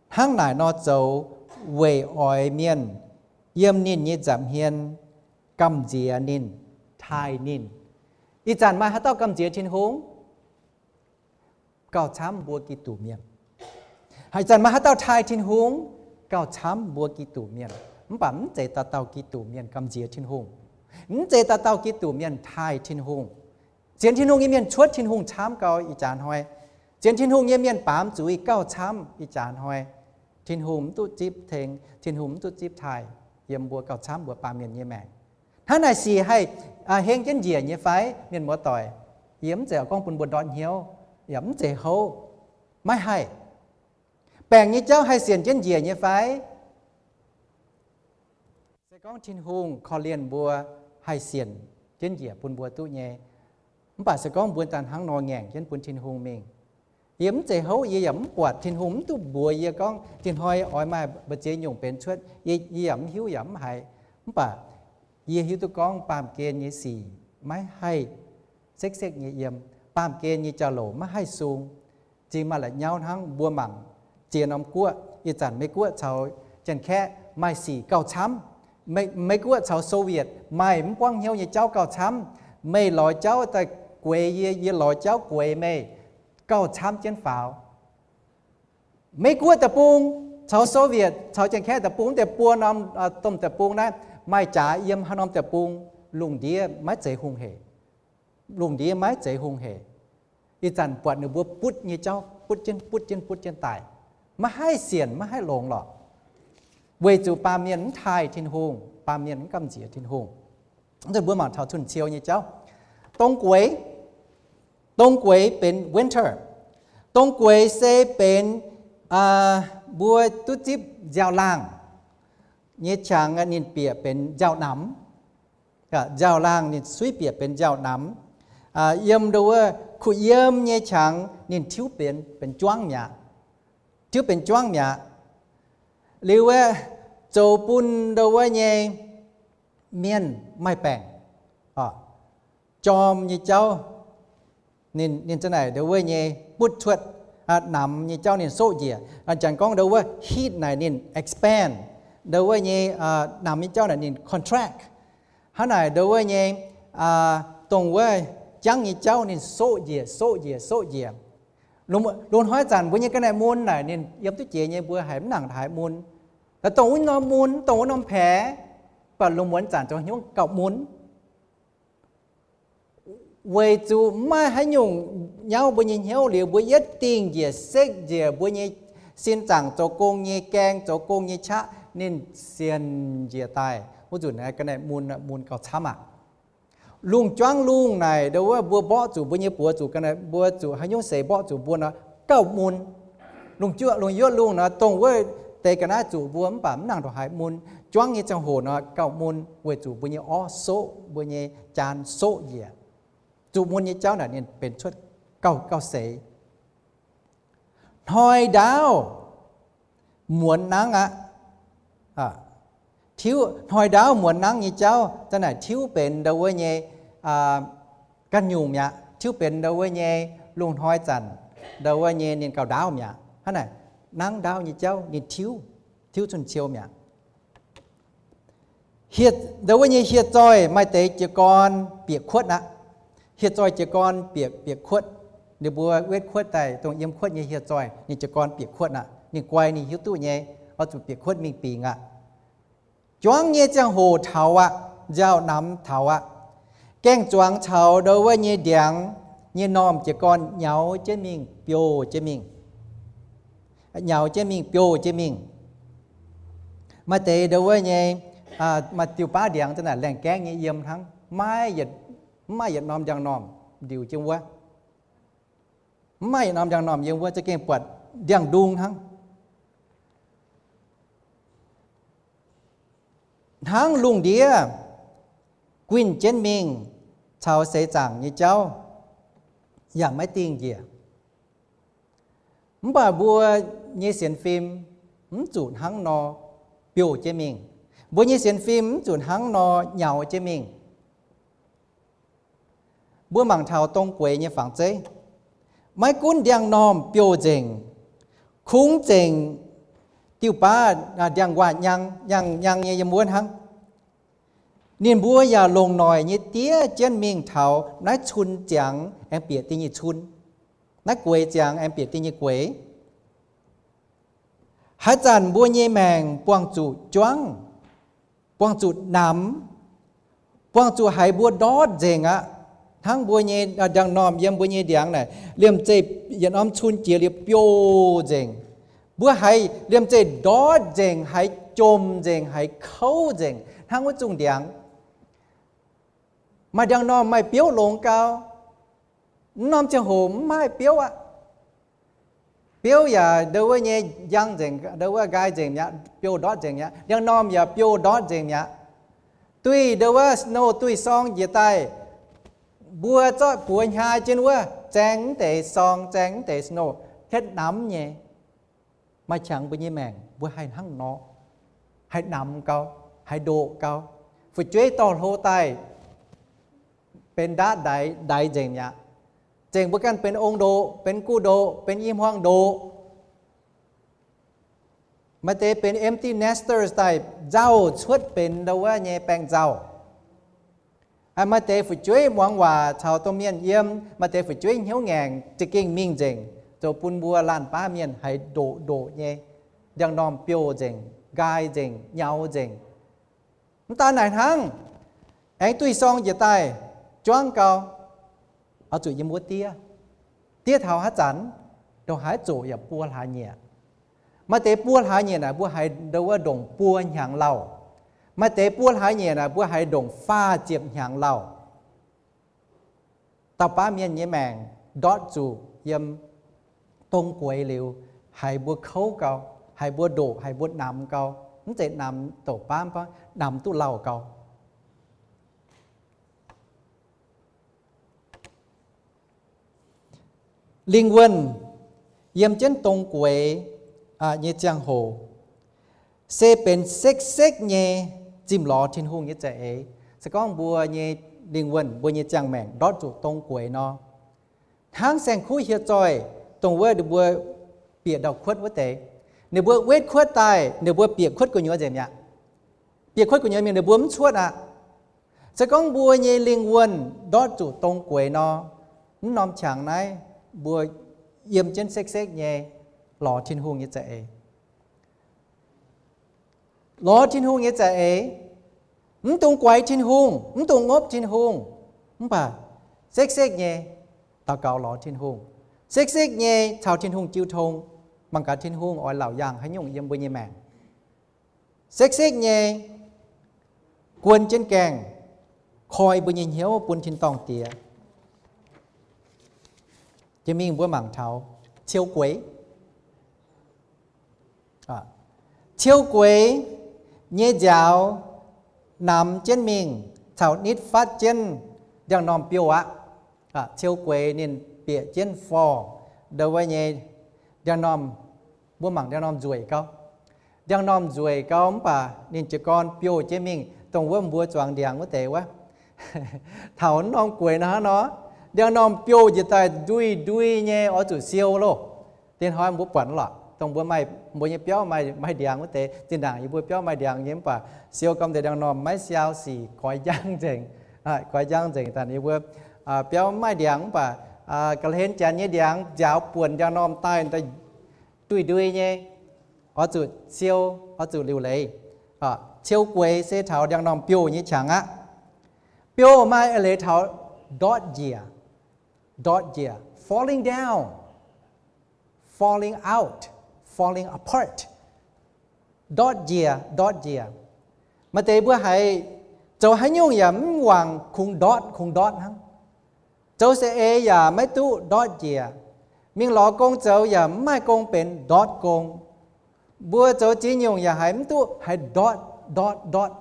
hnangv naaic nor zoux weic oix mienh yiem ninh nyei nza'hmien gamh nziex ninh, taaih ninh. Ih zanc maaih haaix dauh gamh nziex Tin-Hungh? Gauh camv mbuo Giduc mienh. Ih zanc maaih haaix dauh taaih Tin-Hungh? Gauh camv mbuo Giduc mienh. Mv baac mv zeiz dauh dauh Giduc mienh gamh nziex Tin-Hungh. Mv zeiz dauh dauh Giduc mienh taaih Tin-Hungh. Sienx Tin-Hungh nyei mienh cuotv Tin-Hungh camv gau ih jaax hnoi. Sienx Tin-Hungh nyei mienh baamz zuiz gauh camv ih jaax hnoi. Tin-Hungh mv duqv zipv tengx, Tin-Hungh mv duqv zipv taaih yiem mbuo gauh camv mbuo baamh mienh nyei maengc. Hnangv naaic sic haih heng jienv njiec nyei fai? Mienh muoz-doic, yie mv zeiz gorngv bun mbuo ndortv hnyouv, yaac mv zeiz houv. Maiv haih. Baengc nyei jauv haih sienx jienv njiec nyei fai? Se gorngv Tin-Hungh korv-lienh mbuo, haih sienx jienv njiec bun mbuo duqv nyei. Mv baac se gorngv mbuo daaih hnangv nor ngaengc jienv bun Tin-Hungh mingh, yie mv zeiz houv, yie yaac mv buatc Tin-Hungh mv duqv mbuox yie gorngv tin-hnoi oix maaih mbu'ziex nyungc benx cuotv, yie yaac mv hiuv yaac mv haiz. Mv baac yie hiuv duqv gorngv baamh gen nyei sic maiv haih sekv-sekv nyei yiem, baamh gen nyei jauv-louc maiv haih sung. Zingh maaih la'nyauv hnangv mbuo mangc ziex norm guoqv, ih zanc Meiv-Guoqv caux Janx-Kaeqv maaih sic gauh camv. Meiv-Guoqv caux Soviet maaih mv buangv hnyouv nyei jauv gauh camv. Meih lorz jauv daaih gueix yie, yie lorz jauv gueix meih, gauh camv jienv faaux. Meiv-Guoqv deic-bung Caux Soviet, caux Janx-Kaeqv deic-bung, deic-bung buo norm, domh deic-bung naaiv, maaih jaax yiem haaix norm deic-bung, lungh ndiev maiv zeiz hungh hec. Lungh ndiev maiv zeiz hungh hec. Ih zanc buatc ninh mbuo butv nyei jauv, butv jienv, butv jienv, butv jienv daaih, maiv haih sienx, maiv haih longx lorqc. Weic zuqc baamh mienh mv taaih Tin-Hungh, baamh mienh mv gamh nziex Tin-Hungh. Mbuo mangc taux cun-ciou nyei jauv. Dong gueix, dong gueix benx winter. Dong gueix se benx mbuo duqv zipv nziaaux-laangh nyei qangx, ninh bieqc benx nziaaux-namx. Nziaaux-laangh ninh suiv bieqc benx nziaaux-namx. Yiem ndo wuov kuh yiem nyei qangx ninh tiuv benx, benx juangv mi'aqv. Tiuv benx juangv mi'aqv. Liuz aeqv, zoux bun ndo wuov nyei mienh maaih baengc, jorm nyei jauv. Ninh, ninh za'naaic ndo wuov nyei butv cuotv, namx nyei jauv ninh soqv njiec. Janx gorngv ndo wuov heat naaic ninh expand, ndo wuov nyei namx nyei jauv naaic ninh contract. Hnangv naaic ndo wuov nyei, dongh wuov jangv nyei jauv ninh soqv njiec, soqv njiec, soqv njiec. Lungh hnoi zanc mbuo nyei ga'naaiv mun naaic ninh yiem duqv jiex nyei, mbuo haiz mv nangc haaix mun. Dongh wuov norm mun, dongh wuov norm paex, baac lungh muonz zanc zoux hnyouv gauh mun. Weic zuqc mv maaih haaix nyungc nyauv mbuo nyei hnyouv liuz, mbuo yietv dingh njiec, sekv njiec mbuo nyei sin zaangc zoux gong nyei gaeng, zoux gong nyei qaqv ninh sienx njiec daaih. Wuov nzunc ga'naaiv mun, mun gauh camv aqv. Lungh juangv lungh naaic ndo wuov mbuo mborqv zuqc mbuo nyei buoz zuqc ga'naaiv, mbuo zuqc haaix nyungc seix mborqv zuqc mbuo nor gauh mun. Lungh juoqv, lungh yuoqv lungh nor dongh wuov deix ga'naaiv zuqc mbuo mv baac mv nangc ndongc haaix mun. Juangv nyei ziangh hoc nor gauh mun weic zuqc mbuo nyei orv soqv, mbuo nyei jaan soqv njiec. Zuqc mun nyei jauv naaic ninh benx cuotv gauh, gauh seix. Hnoi ndaauv muonz nangv aqv. Tiuv, hnoi ndaauv muonz nangv nyei jauv za'naaic tiuv benx ndo wuov nyei ganh nyungc mi'aqv. Tiuv benx ndo wuov nyei lungh hnoi zanc, ndo wuov nyei ninh gauh ndaauv mi'aqv. Hnangv naaic, nangv ndaauv nyei jauv ninh tiuv, tiuv cun-ciou mi'aqv. Ndo wuov nyei hieh zoih maaih deix jiez gorn bieqc kuotv aqv. Hieh zoih jiez gorn bieqc, bieqc kuotv. Ninh mbuo wetv kuotv daaih, dongh yiem kuotv nyei hieh zoih, ninh jiez gorn bieqc kuotv aqv. Ninh guai ninh hiuv duqv nyei, oix zuqc bieqc kuotv mingh bingx aqv. Juangv nyei ziangh hoc taux aqv, nziaaux namx taux aqv. Gaeng-zuangx caux ndo wuov nyei ndiangx nyei normh jiez gorn nyaux jienv mingh, biouv jienv mingh. Nyaux jienv mingh, biouv jienv mingh. Maaih deix ndo wuov nyei, maaih diuh baav ndiangx za'naaic laengh gaengv nyei yiem hnangv, maiv yietc, mv maaih yietc norm ndiangx-normh ndiux jienv wuov. Mv maaih yietc norm ndiangx-normh yiem wuov, za'gengh buatc ndiangx-ndung hnangv. Hnangv lungh ndiev guinh jienv mingh caux seix zaangc nyei jauv yaac maiv dingh njiec. Mv baac mbuo nyei sienx fim mv zuqc hnangv nor biouv jienv mingh. Mbuo nyei sienx fim mv zuqc hnangv nor nyaux jienv mingh. Mbuo mangc taux dong gueix nyei fangx zeiv. Maiv gunv ndiangx-normh biouv nzengc, kungx zengc diuh baav ndiangx-nquaah nyang, nyang, nyang nyei yiem wuov hnangv. Ninh mbuo yaac longc noic nyei diev jienv mingh taux naaiv cun ziangx aengx bieqc da'nyeic cun, naaiv gueix ziangx aengx bieqc da'nyeic gueix. Haaix zanc mbuo nyei maengc buangh zuqc juangv, buangh zuqc namx, buangh zuqc haiz mbuo ndortv nzengc aqv. Hnangv mbuo nyei ndiangx-normh yiem mbuo nyei ndiangx naaic, liemh zeih yietc norm cun jiex liuz biouv nzengc. Mbuo haiz liemh zeih ndortv nzengc, haiz jomc nzengc, haiz kouv nzengc hnangv wuov zungh ndiangx. Maaih ndiangx-normh maaih biouv longx gau. Mv norm ziangh hoc mv maaih biouv aqv. Biouv yaac ndo wuov nyei njang nzengc, ndo wuov nqaai nzengc mi'aqv, biouv ndortv nzengc mi'aqv. Ndiangx-normh yaac biouv ndortv nzengc mi'aqv. Duih ndo wuov snow duih sorng njiec daaih, mbuo zorqv buoz hnyai jienv wuov, zaeng mv deix sorng, zaeng mv deix snow, hietv namx nyei. Maaih qangx mbuo nyei maengc mbuo haih hnangv nor, haih namx gau, haih ndoqc gau. Fu'jueiv dorh hlo daaih benx ndaatv ndaix, ndaix nzengc mi'aqv. Zengc mbuo ganh benx ong-ndoqc, benx guv-ndoqc, benx i hmuangx ndoqc. Maaih deix benx empty nesters daaih nzauh cuotv benx ndo wuov nyei baengh nzauh. Maaih deix fu'jueiv muangx waac caux domh mienh yiem, maaih deix fu'jueiv hnyouv ngaengc za'gengh mingh nzengc, zoux bun mbuo laanh baav mienh haiz ndoqc ndoqc nyei. Ndiangx-normh biouv nzengc, nqaai nzengc, nyaux nzengc. Mv daan naaic hnangv, aengx duih sorng njiec daaih juangv gau, oix zuqc yiem wuov diev. Diev taux haaix zanc ndongc haaix zoqc yaac buo hlaax nyieqc. Maaih deix buo hlaax nyieqc naaic mbuo haiz ndongc wuov ndongc buo hnyangx lauh. Maaih deix buo hlaax nyieqc naaic mbuo haiz ndongc faah ziepc hnyangx lauh. Dauh baav mienh nyei maengc ndortv zuqc yiem dong gueix liuz, haiz mbuo kouv gau, haiz mbuo ndoqc, haiz mbuo namx gau, mv zeiz namx douc baamv, namx duqv lauh gau. Lingh wuonh yiem jienv dong gueix nyei ziangh hoc, se benx sekv-sekv nyei zimh lorz Tin-Hungh nyei za'eix. Se gorngv mbuo nyei lingh wuonh, mbuo nyei ziangh maengc ndortv zuqc dong gueix nor, hnangv saeng-kuv hieh zoih, dongh wuov ninh mbuo bieqc ndau-kuotv wuov deix. Ninh mbuo wetv kuotv daaih, ninh mbuo bieqc kuotv gu'nyuoz nzengc mi'aqv. Bieqc kuotv gu'nyuoz mingh ninh mbuo mv cuotv aqv. Se gorngv mbuo nyei lingh wuonh ndortv zuqc dong gueix nor, mv norm qangx naaiv mbuo yiem jienv sekv-sekv nyei lorz Tin-Hungh nyei za'eix. Lorz Tin-Hungh nyei za'eix, mv dungx guaix Tin-Hungh, mv dungx ngopv Tin-Hungh, mv baac sekv-sekv nyei daux gaux lorz Tin-Hungh, sekv-sekv nyei caux Tin-Hungh jiu tong, mangc gaax Tin-Hungh oix laauc yaangh haaix nyungc yiem mbuo nyei maengc. Sekv-sekv nyei guon jienv gaengh koi mbuo nyei hnyouv bun tin-dorngh diex. Jiex mingh mbuo mangc taux ciou gueix. Ciou gueix nyei nziaaux namx jienv mingh caux nitv fatv jienv ndiangx-normh biouv aqv. Ciou gueix ninh bieqc jienv forv ndau wuov nyei ndiangx-normh, mbuo mangc ndiangx-normh nzueic gau. Ndiangx-normh nzueic gau mv baac ninh jiez gorn biouv jienv mingh dongh wuov mbuo zuangx ndiangx wuov deix wuov. Taux norm gueix nor hnangv nor, ndiangx-normh biouv njiec daaih ndui-ndui nyei oix zuqc siou loh. Dinh hnoi mbuo buatc lorqc, dongh mbuo maaih, mbuo nyei biauv maaih, maaih ndiangx wuov deix, zinh ndaangc yie mbuo biauv maaih ndiangx nyei mv baac siou gormx deix ndiangx-normh maiv siou sic, goix njang nzengc, goix njang nzengc. Daaih yie mbuo biauv maaih ndiangx mv baac ga'hlen janx nyei ndiangx nziaaux buonc ndiangx-normh daaih ndui-ndui nyei, oix zuqc siou, oix zuqc liuc leiz. Ciou gueix se taux ndiangx-normh biouv nyei qangx aqv. Biouv maaih eix leiz taux ndortv njiec, ndortv njiec, falling down, falling out, falling apart. Ndortv njiec, ndortv njiec. Maaih deix mbuo haiz zoux haaix nyungc yaac mv wangc, kungx ndortv, kungx ndortv hnangv. Zoux saeng-eix yaac maiv duqv, ndortv njiec. Mingh lorz gong zoux yaac mv maaih gong benx, ndortv gong. Mbuo zoux ziex nyungc yaac haiz mv duqv, haiz ndortv, ndortv, ndortv.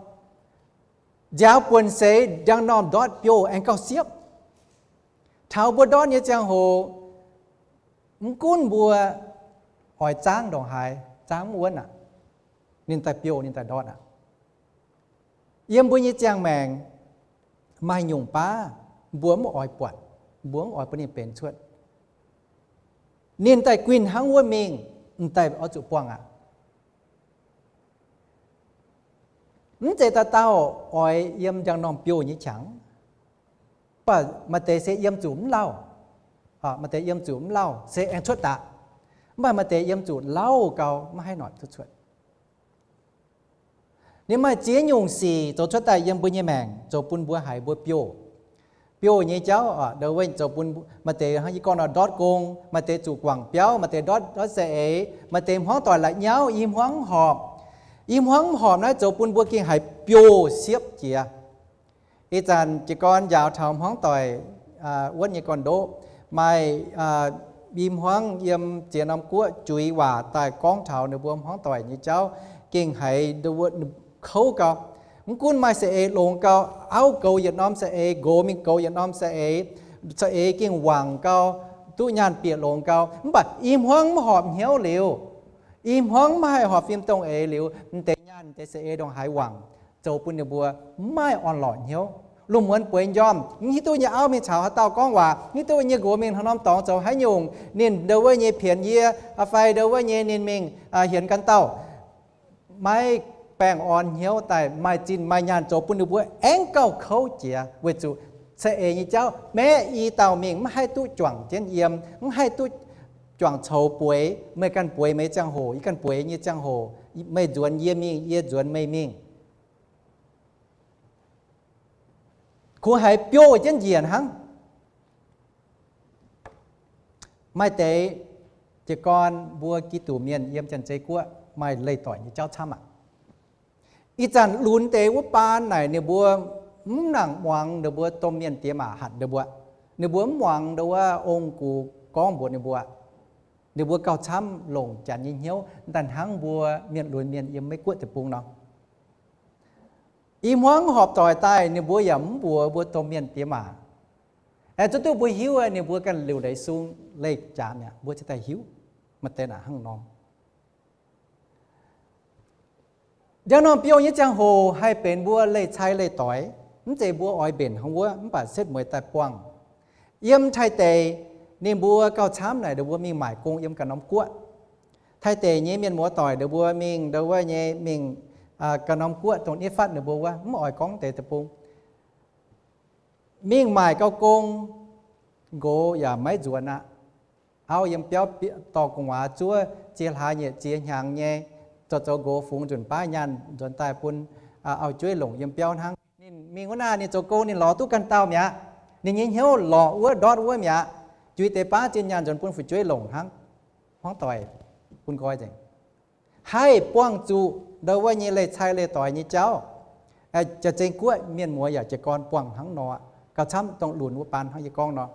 Nziaaux buonc seix ndiangx-normh ndortv biouv aengx gauh siepv. Taux mbuo ndortv nyei ziangh hoc, mv gunv mbuo oix zaangv ndongc haaix, zaangv mv wuonv aqv, ninh daaih biouv, ninh daaih ndortv aqv. Yiem mbuo nyei ziangh maengc maaih nyungc baav mbuo mv oix buatc, mbuo mv oix bun ninh benx cuotv. Ninh daaih guinh hnangv wuov mingh, m'daaih oix zuqc buangh aqv. Mv zeiz dauh dauh oix yiem ndiangx-normh biouv nyei qangx. Mv baac maaih deix se yiem zuqc mv lauh, maaih deix yiem zuqc mv lauh se aengx cuotv daqc. Mv baac maaih deix yiem zuqc lauh gau maiv haih noic duqv cuotv. Ninh maaih ziex nyungc sic zoux cuotv daaih yiem mbuo nyei maengc zoux bun mbuo haiz mbuo biouv. Biouv nyei jauv, zoux bun maaih deix hnangv yie gorngv nor ndortv gong, maaih deix zuqc guangc biauv, maaih deix ndortv, ndortv saeng-eix, maaih deix hmuangv doic la'nyauv, i hmuangv mv horpc. I hmuangv mv horpc naaiv zoux bun mbuo gengh haiz biouv siepv jiex. Ih zanc jiez gorn njaaux taux hmuangv doic wuonv nyei gorn-ndoqv, maaih i hmuangv yiem ziex norm guoqv juix waac daaih gorngv taux ninh mbuo hmuangv doic nyei jauv, gengh haiz kouv gau. Mv gunv maaih saeng-eix longx gau, auv goux yietc norm saeng-eix, nqox mingh goux yietc norm saeng-eix, saeng-eix gengh wangc gau, duqv nyaanh bieqc longx gau, mv baac i hmuangv mv horpc hnyouv liuz, i hmuangv mv haih horpc fim dongh eix liuz, m'deix nyaanh m'deix saeng-eix ndongc haaix wangc, zoux bun ninh mbuo mv maaih orn-lorqc hnyouv. Lungh muonz bueix njormh, mv hiuv duqv nyei auv mingh caux haaix dauh gorngv waac, mv hiuv duqv nyei nqox mingh haaix norm dorngx zoux haaix nyungc, ninh ndau wuov nyei pienx yie, fai ndau wuov nyei ninh mingh hienx ganh dauh. Maiv baengh orn hnyouv daaih maaih zinh maaih nyaanh zoux bun ninh mbuo aengv gauh kouv jiex, weic zuqc saeng-eix nyei jauv maeqv i dauh mingh mv haih duqv juangc jienv yiem, mv haih duqv juangc coux bueix. Meih ganh bueix meih nyei ziangh hoc, yie ganh bueix yie nyei ziangh hoc, meih nzuonx yie mingh, yie nzuonx meih mingh. Kungx haiz biouv jienv njiec hnangv. Maaih deix jiez gorn mbuo Giduc mienh yiem Janx-Zei Guoqv maaih leih doic nyei jauv camv aqv. Ih zanc lunx deix wuov baan naaic ninh mbuo mv nangc muangx ninh mbuo domh mienh diex maac hatc ninh mbuo. Ninh mbuo mv muangx ndau wuov ong-gux gorngv mbuox ninh mbuo. Ninh mbuo gauh camv longc Janx nyei hnyouv daaih hnangv mbuo mienh lunx mienh yiem Meiv Guoqv deic-bung nor. I hmuangv horpc doic daaih ninh mbuo yaac mv mbuox mbuo domh mienh diex maac. Aengx zuqc duqv mbuo hiuv, ninh mbuo ganh liuc leiz sung leih jaax mi'aqv, mbuo ziouc daaih hiuv. Maaih deix naaic hnangv nor. Njang norm biouv nyei ziangh hoc haih benx mbuo leih cai leih doix, mv zeiz mbuo oix mbenc hnangv wuov, mv baac setv mueiz daaih buangh. Yiem Taiv deic, ninh mbuo gauh camv naaic ninh mbuo mingh maaic gong yiem ganh norm guoqv. Taiv deic nyei mienh muoz doic ninh mbuo mingh ndau wuov nyei mingh ganh norm guoqv dongh nitv fatv ninh mbuo wuov, mv oix gorngv deix deic-bung. Mingh maaic gauh gong, nqox yaac maiv nzuonx aqv. Auv yiem biauv dorh gu'nguaaz zuov ziex hlaax nyeic ziex hnyangx nyei, zoux zoux nqox fungx nzunc baav nyaanh nzuonx daaih bun auv-jueiv longc yiem biauv hnangv. Ninh mingh wuov naaic ninh zoux gong ninh lorz duqv ganh dauh mi'aqv. Ninh nyei hnyouv lorz wuov ndortv wuov mi'aqv. Juiz deix baav zinh nyaanh nzuonx bun fu'jueiv longc hnangv. Hmuangv doic bun nqoi nzengc. Haih buangh zuqc ndau wuov nyei leih cai leih doix nyei jauv. Janx-Zei Guoqv mienh muoz yaac jiez gorn buangh hnangv nor, gauh camv dongh lunx wuov baan hnangv yie gorngv nor.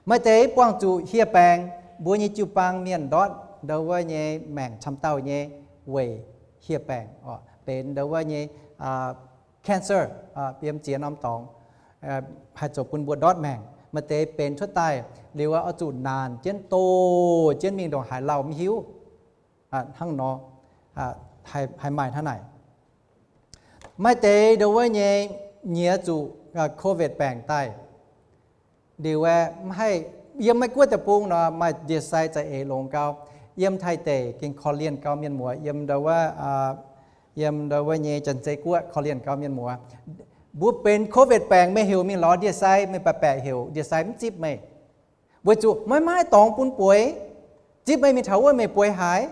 Maaih deix buangh zuqc hieh baengc, mbuo nyei jiu-baang mienh ndortv ndau wuov nyei maengc camv dauh nyei weic hieh baengc, benx ndau wuov nyei cancer, yiem ziex norm dorngx, haih zoux bun mbuo ndortv maengc. Maaih deix benx cuotv daaih liuz oix zuqc naanc jienv doh jienv mingh ndongc haaix lauh mv hiuv. Hnangv nor, haih maaih hnangv naaic. Maaih deix ndau wuov nyei nyiex zuqc COVID baengc daaih. Liuz aeqv, mv haih, yiem Meiv Guoqv deic-bung nor maaih ndie-sai za'eix longx gau. Yiem Taiv deic gengh korv-lienh gau mienh muoz, yiem ndau wuov, yiem ndau wuov nyei Janx-Zei Guoqv korv-lienh gau mienh muoz. Mbuo benx COVID baengc meih heuc mingh lorz ndie-sai, meih baeqc baeqc heuc ndie-sai mv zipv meih. Weic zuqc maiv maaih dorngx bun bueix. Zipv meih mingh taux wuov meih bueix haaix.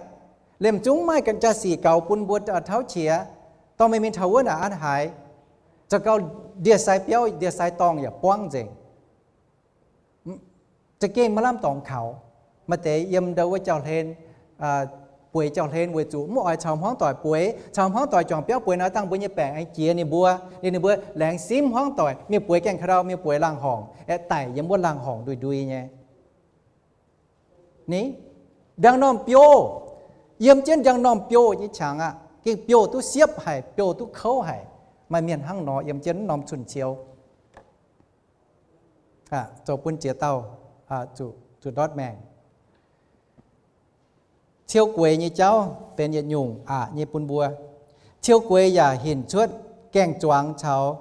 Liemh zungv maaih ganh jaa-sic gaux bun mbuo tauv qiex, dorh meih mingh taux wuov naaic an haaix. Zoux gau ndie-sai biauv, ndie-sai dorngh yaac buangv nzengc. Za'gengh maiv lamh dorngx kaux. Maaih deix yiem ndau wuov jauv-hlen, bueix jauv-hlen weic zuqc mv oix caux hmuangv doic bueix. Caux hmuangv doic juangc biauv bueix nor, dangh mbuo nyei baengc aengx jiex ninh mbuo. Ninh, ninh mbuo laengz simv hmuangv doic, mingh bueix gaengh ka'ndau, mingh bueix laangh horngc, aeqv, daic yiem wuov laangh horngc ndui-ndui nyei. Ni, ndiangx-normh biouv, yiem jienv ndiangx-normh biouv nyei qangx aqv, gengh biouv duqv siepv haic, biouv duqv kouv haic. Maaih mienh hnangv nor yiem jienv wuov norm cun-ciou. Zoux bun ziex dauh zuqc ndortv maengc. Ciou gueix nyei jauv benx yietc nyungc aqc nyei bun mbuo. Ciou gueix yaac hinc cuotv gaeng-zuangx caux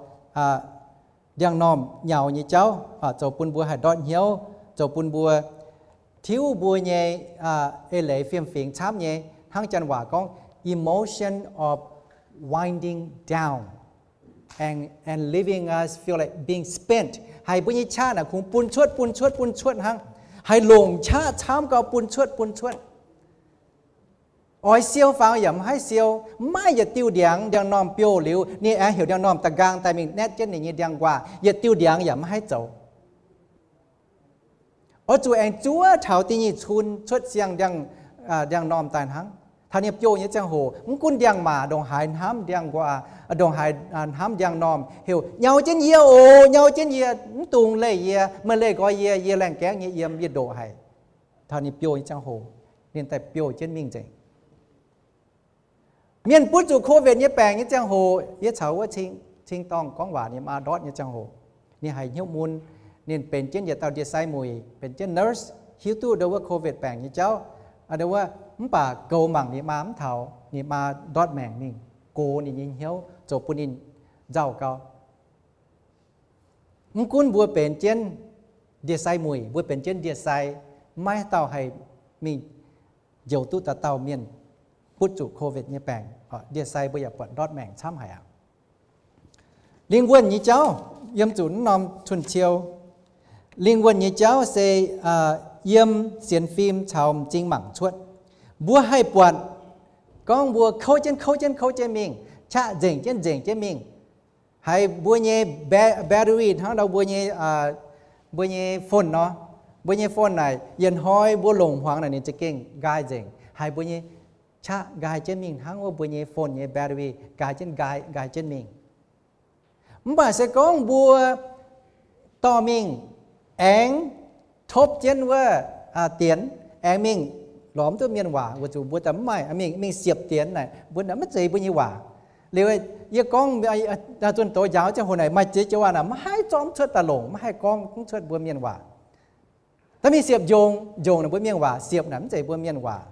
ndiangx-normh nyaux nyei jauv, zoux bun mbuo haih ndortv hnyouv, zoux bun mbuo tiuv mbuo nyei eix leiz fiem-fingx camv nyei, hnangv janx waac gorngv emotion of winding down and, and leaving us feel like being spent. Haiz mbuo nyei qaqv naaic kungx bun cuotv, bun cuotv, bun cuotv hnangv. Haiz longc qaqv camv gau bun cuotv, bun cuotv. Oix siou fangx yaac mv haih siou, mv maaih yietc diuh ndiangx. Ndiangx-normh biouv liuz, ninh aengx heuc ndiangx-normh da'nqaang daaih mingh naetv jienv ninh nyei ndiangx-nquaah, yietc diuh ndiangx yaac mv haih zoux. Oix zuqc aengx zuov taux da'nyeic cun cuotv siang ndiangx-normh daaih hnangv. Taux ninh biouv nyei ziangh hoc, mv gunv ndiangx-maac ndongc haaix hnamv ndiangx-nquaah, ndongc haaix hnamv ndiangx-normh, heuc, Nyau jienv yie oc, nyau jienv yie, mv dungx leih yie, meih leih nqoi yie, yie laengh gaengv nyei yiem, yie ndoqc haic. Taux ninh biouv nyei ziangh hoc, ninh daaih biouv jienv mingh nzengc. Mienh butv zuqc COVID nyei baengc nyei ziangh hoc, yie caux wuov cing, cing-dorngh gorngv waac, ninh maa ndortv nyei ziangh hoc, ninh haiz hnyouv mun. Ninh benx jienv yietc dauh ndie-sai muic, benx jienv nurse, hiuv duqv ndau wuov COVID baengc nyei jauv, ndau wuov, mv baac goux mangc ninh maa mv taux, ninh maa ndortv maengc mingh, gox ninh nyei hnyouv, zoux bun ninh nzauh gau. Mv gunv mbuo benx jienv ndie-sai muic, mbuo benx jienv ndie-sai, maiv dauh haih mingh njoux duqv dauh dauh mienh butv zuqc COVID nyei baengc. Ndie-sai mbuo yaac buatc ndortv maengc camv haic aqv. Lingh wuonh nyei jauv yiem zuqc naaiv norm cun-ciou. Lingh wuonh nyei jauv se yiem sienx fim caux m'zing mangc cuotv. Mbuo haih buatc gorngv mbuo kouv jienv kouv jienv kouv jienv mingh, qaqv nzengc jienv nzengc jienv mingh. Haiz mbuo nyei battery hnangv nor mbuo nyei, mbuo nyei phone nor, mbuo nyei phone naaic yietc hnoi mbuo longc hmuangx naaic ninh za'gengh nqaai nzengc. Haiz mbuo nyei qaqv nqaai jienv mingh hnangv wuov mbuo nyei phone nyei battery nqaai jienv nqaai, nqaai jienv mingh. Mv baac se gorngv mbuo dorh mingh aengx topv jienv wuov dienx, aengx mingh lorz mv duqv mienh waac, weic zuqc mbuo daaih mv maaih mingh, mingh siepv dienx naaic, mbuo naaic maiv zeiz mbuo nyei waac. Liuz yie gorngv zunh doz njaaux ziangh hoc naaic maaih ziex joux waac naaic maiv haih zorqv cuotv daaih longc, maiv haih gorngv mv cuotv mbuo mienh waac. Daaih mingh siepv njongc, njongc naaic mbuo mienh waac, siepv naaic mv zeiz mbuo mingh waac.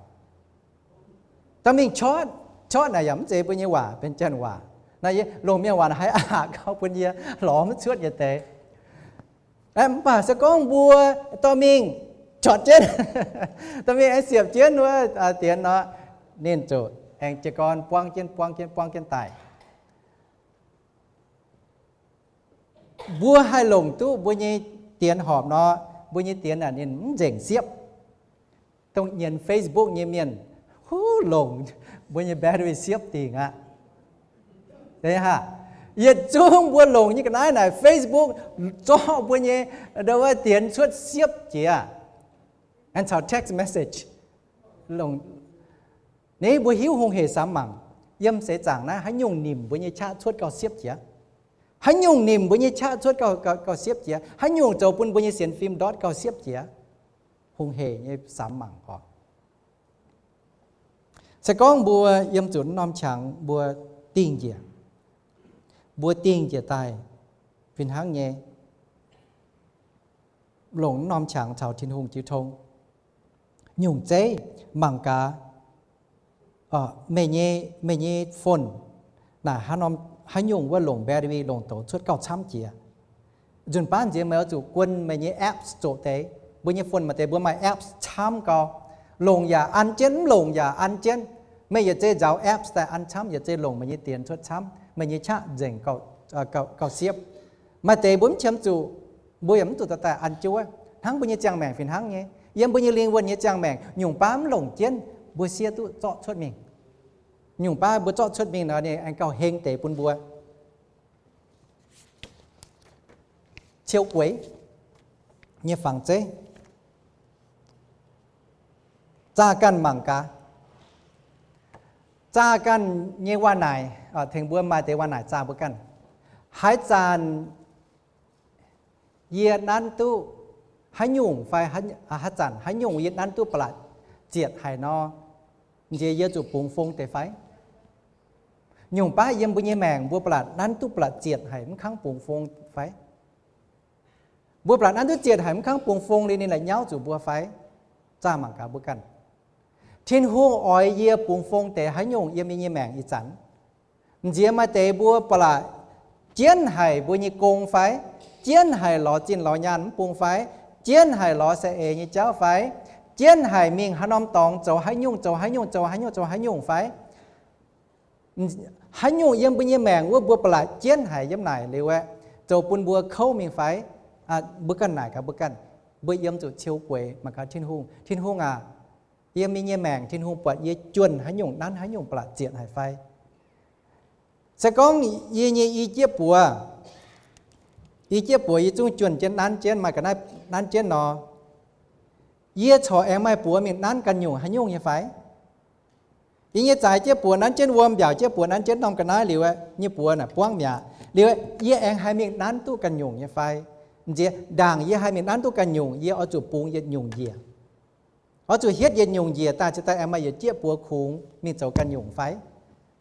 Daaih mingh corc, corc naaic yaac mv zeiz mbuo nyei waac, benx Janx waac. Naaiv yie longc mienh waac naaic haih aqc gau bun yie lorz mv cuotv yietc deix. Mv baac se gorngv mbuo dorh mingh corc jienv, dorh mingh aengx siepv jienv wuov dienx nor, ninh ziouc aengx jiez gorn buangv jienv, buangv jienv, buangv jienv daaih. Mbuo haih longc duqv mbuo nyei dienx horpc nor, mbuo nyei dienx naaic ninh mv nzengc siepv. Dongh nyienz Facebook nyei mienh, huv, longc mbuo nyei battery siepv dingc aqv. Yietc zungv mbuo longc nyei ga'naaiv naaic Facebook zorqv mbuo nyei dienx cuotv siepv jiex. Aengx caux text message. Longc, naaiv mbuo hiuv hungh hec samx mangc, yiem seix zaangc naaiv haaix nyungc nimc mbuo nyei qaqv cuotv gauh siepv jiex. Haaix nyungc nimc mbuo nyei qaqv cuotv gauh, gauh siepv jiex. Haaix nyungc zoux bun mbuo nyei sienx fim ndortv gauh siepv jiex. Hungh hec nyei samx mangc oc. Se gorngv mbuo yiem zuqc norm qangx mbuo dingh njiec, mbuo dingh njiec daaih fih hnangv nyei longc norm qangx caux Tin-Hungh jiu tong. Nyungc zeiv mangc gaax, meih nyei, meih nyei phone naaic haaix nyungc wuov longc battery longc douz cuotv gauh camv jiex. Nzunc baav nziex meih oix zuqc guon meih nyei apps zoqc deix. Mbuo nyei phone maaih deix mbuo maaih apps camv gau. Longc yaac an jienv, mv longc yaac an jienv. Meih yietc zei nzaaux apps daaih an camv, yietc zei longc meih nyei dienx cuotv camv, meih nyei qaqv nzengc gauh siepv. Maaih deix mbuo mv qiemx zuqc, mbuo yaac mv zuqc daaih an jienv wuov. Hnangv mbuo nyei ziangh maengc fih hnangv nyei. Yiem mbuo nyei lingh wuonh nyei ziangh maengc nyungc baav mv longc jienv, mbuo siev duqv zorqv cuotv mingh. Nyungc baav mbuo zorqv cuotv mingh nor ninh aengx gauh heng deix bun mbuo. Ciou gueix nyei fangx zeiv. Zaah ganh mangc gaax. Zaah ganh nyei waac-naaic, tengx mbuo maaih deix waac-naaic zaah mbuo ganh. Haaix zanc yie nanv duqv haaix nyungc fai haaix zanc haaix nyungc yie nanv duqv ba'laqc zietc haic nor, nziex yie zuqc bungx fong deix fai? Nyungc baav yiem mbuo nyei maengc mbuo ba'laqc nanv duqv ba'laqc zietc haic mv kangv bungx fong fai? Mbuo ba'laqc nanv duqv zietc haic mv kangv bungx fong liuz ninh la'nyauv zuqc mbuo fai? Zaah mangc gaax mbuo ganh. Tin-Hungh oix yie bungx fong deix haaix nyungc yiem yie nyei maengc ih zanc? Nziex maaih deix mbuo ba'laqc jienv haic mbuo nyei gong fai? Jienv haic lorz zinh lorz nyaanh mv bung fai? Jienv haic lorz saeng-eix nyei jauv fai? Jienv haic mingh haaix norm dorngx zoux haaix nyungc, zoux haaix nyungc, zoux haaix nyungc, zoux haaix nyungc fai? Haaix nyungc yiem mbuo nyei maengc wuov mbuo ba'laqc jienv haic yiem naaic liuz aeqv, zoux bun mbuo kouv mingh fai? Mbuo ganh naaic gaax mbuo ganh, mbuo yiem zuqc ciou gueix mangc gaax Tin-Hungh. Tin-Hungh aac, yiem yie nyei maengc Tin-Hungh buatc yie juonh haaix nyungc nanv haaix nyungc ba'laqc zietc haic fai? Se gorngv yie nyei i jieqv buoz, i jieqv buoz yie zungv juonh jienv nanv jienv, maaih ga'naaiv nanv jienv nor, yie corc aengx maaih buoz mingh nanv ganh nyungc haaix nyungc nyei fai? Yie nyei zaaix jieqv buoz nanv jienv wuom, mbiaauc jieqv buoz nanv jienv norm ga'naaiv liuz, nyei buoz naaic buangv mi'aqv. Liuz yie aengx haih mingh nanv duqv ganh nyungc nyei fai? Nziex ndaangc yie haih mingh nanv duqv ganh nyungc, yie oix zuqc bungx yietc nyungc njiec. Oix zuqc hietv yietc nyungc njiec daaih, cingx daaih aengx maaih yietc jieqv buoz kungx mingh zoux ganh nyungc fai?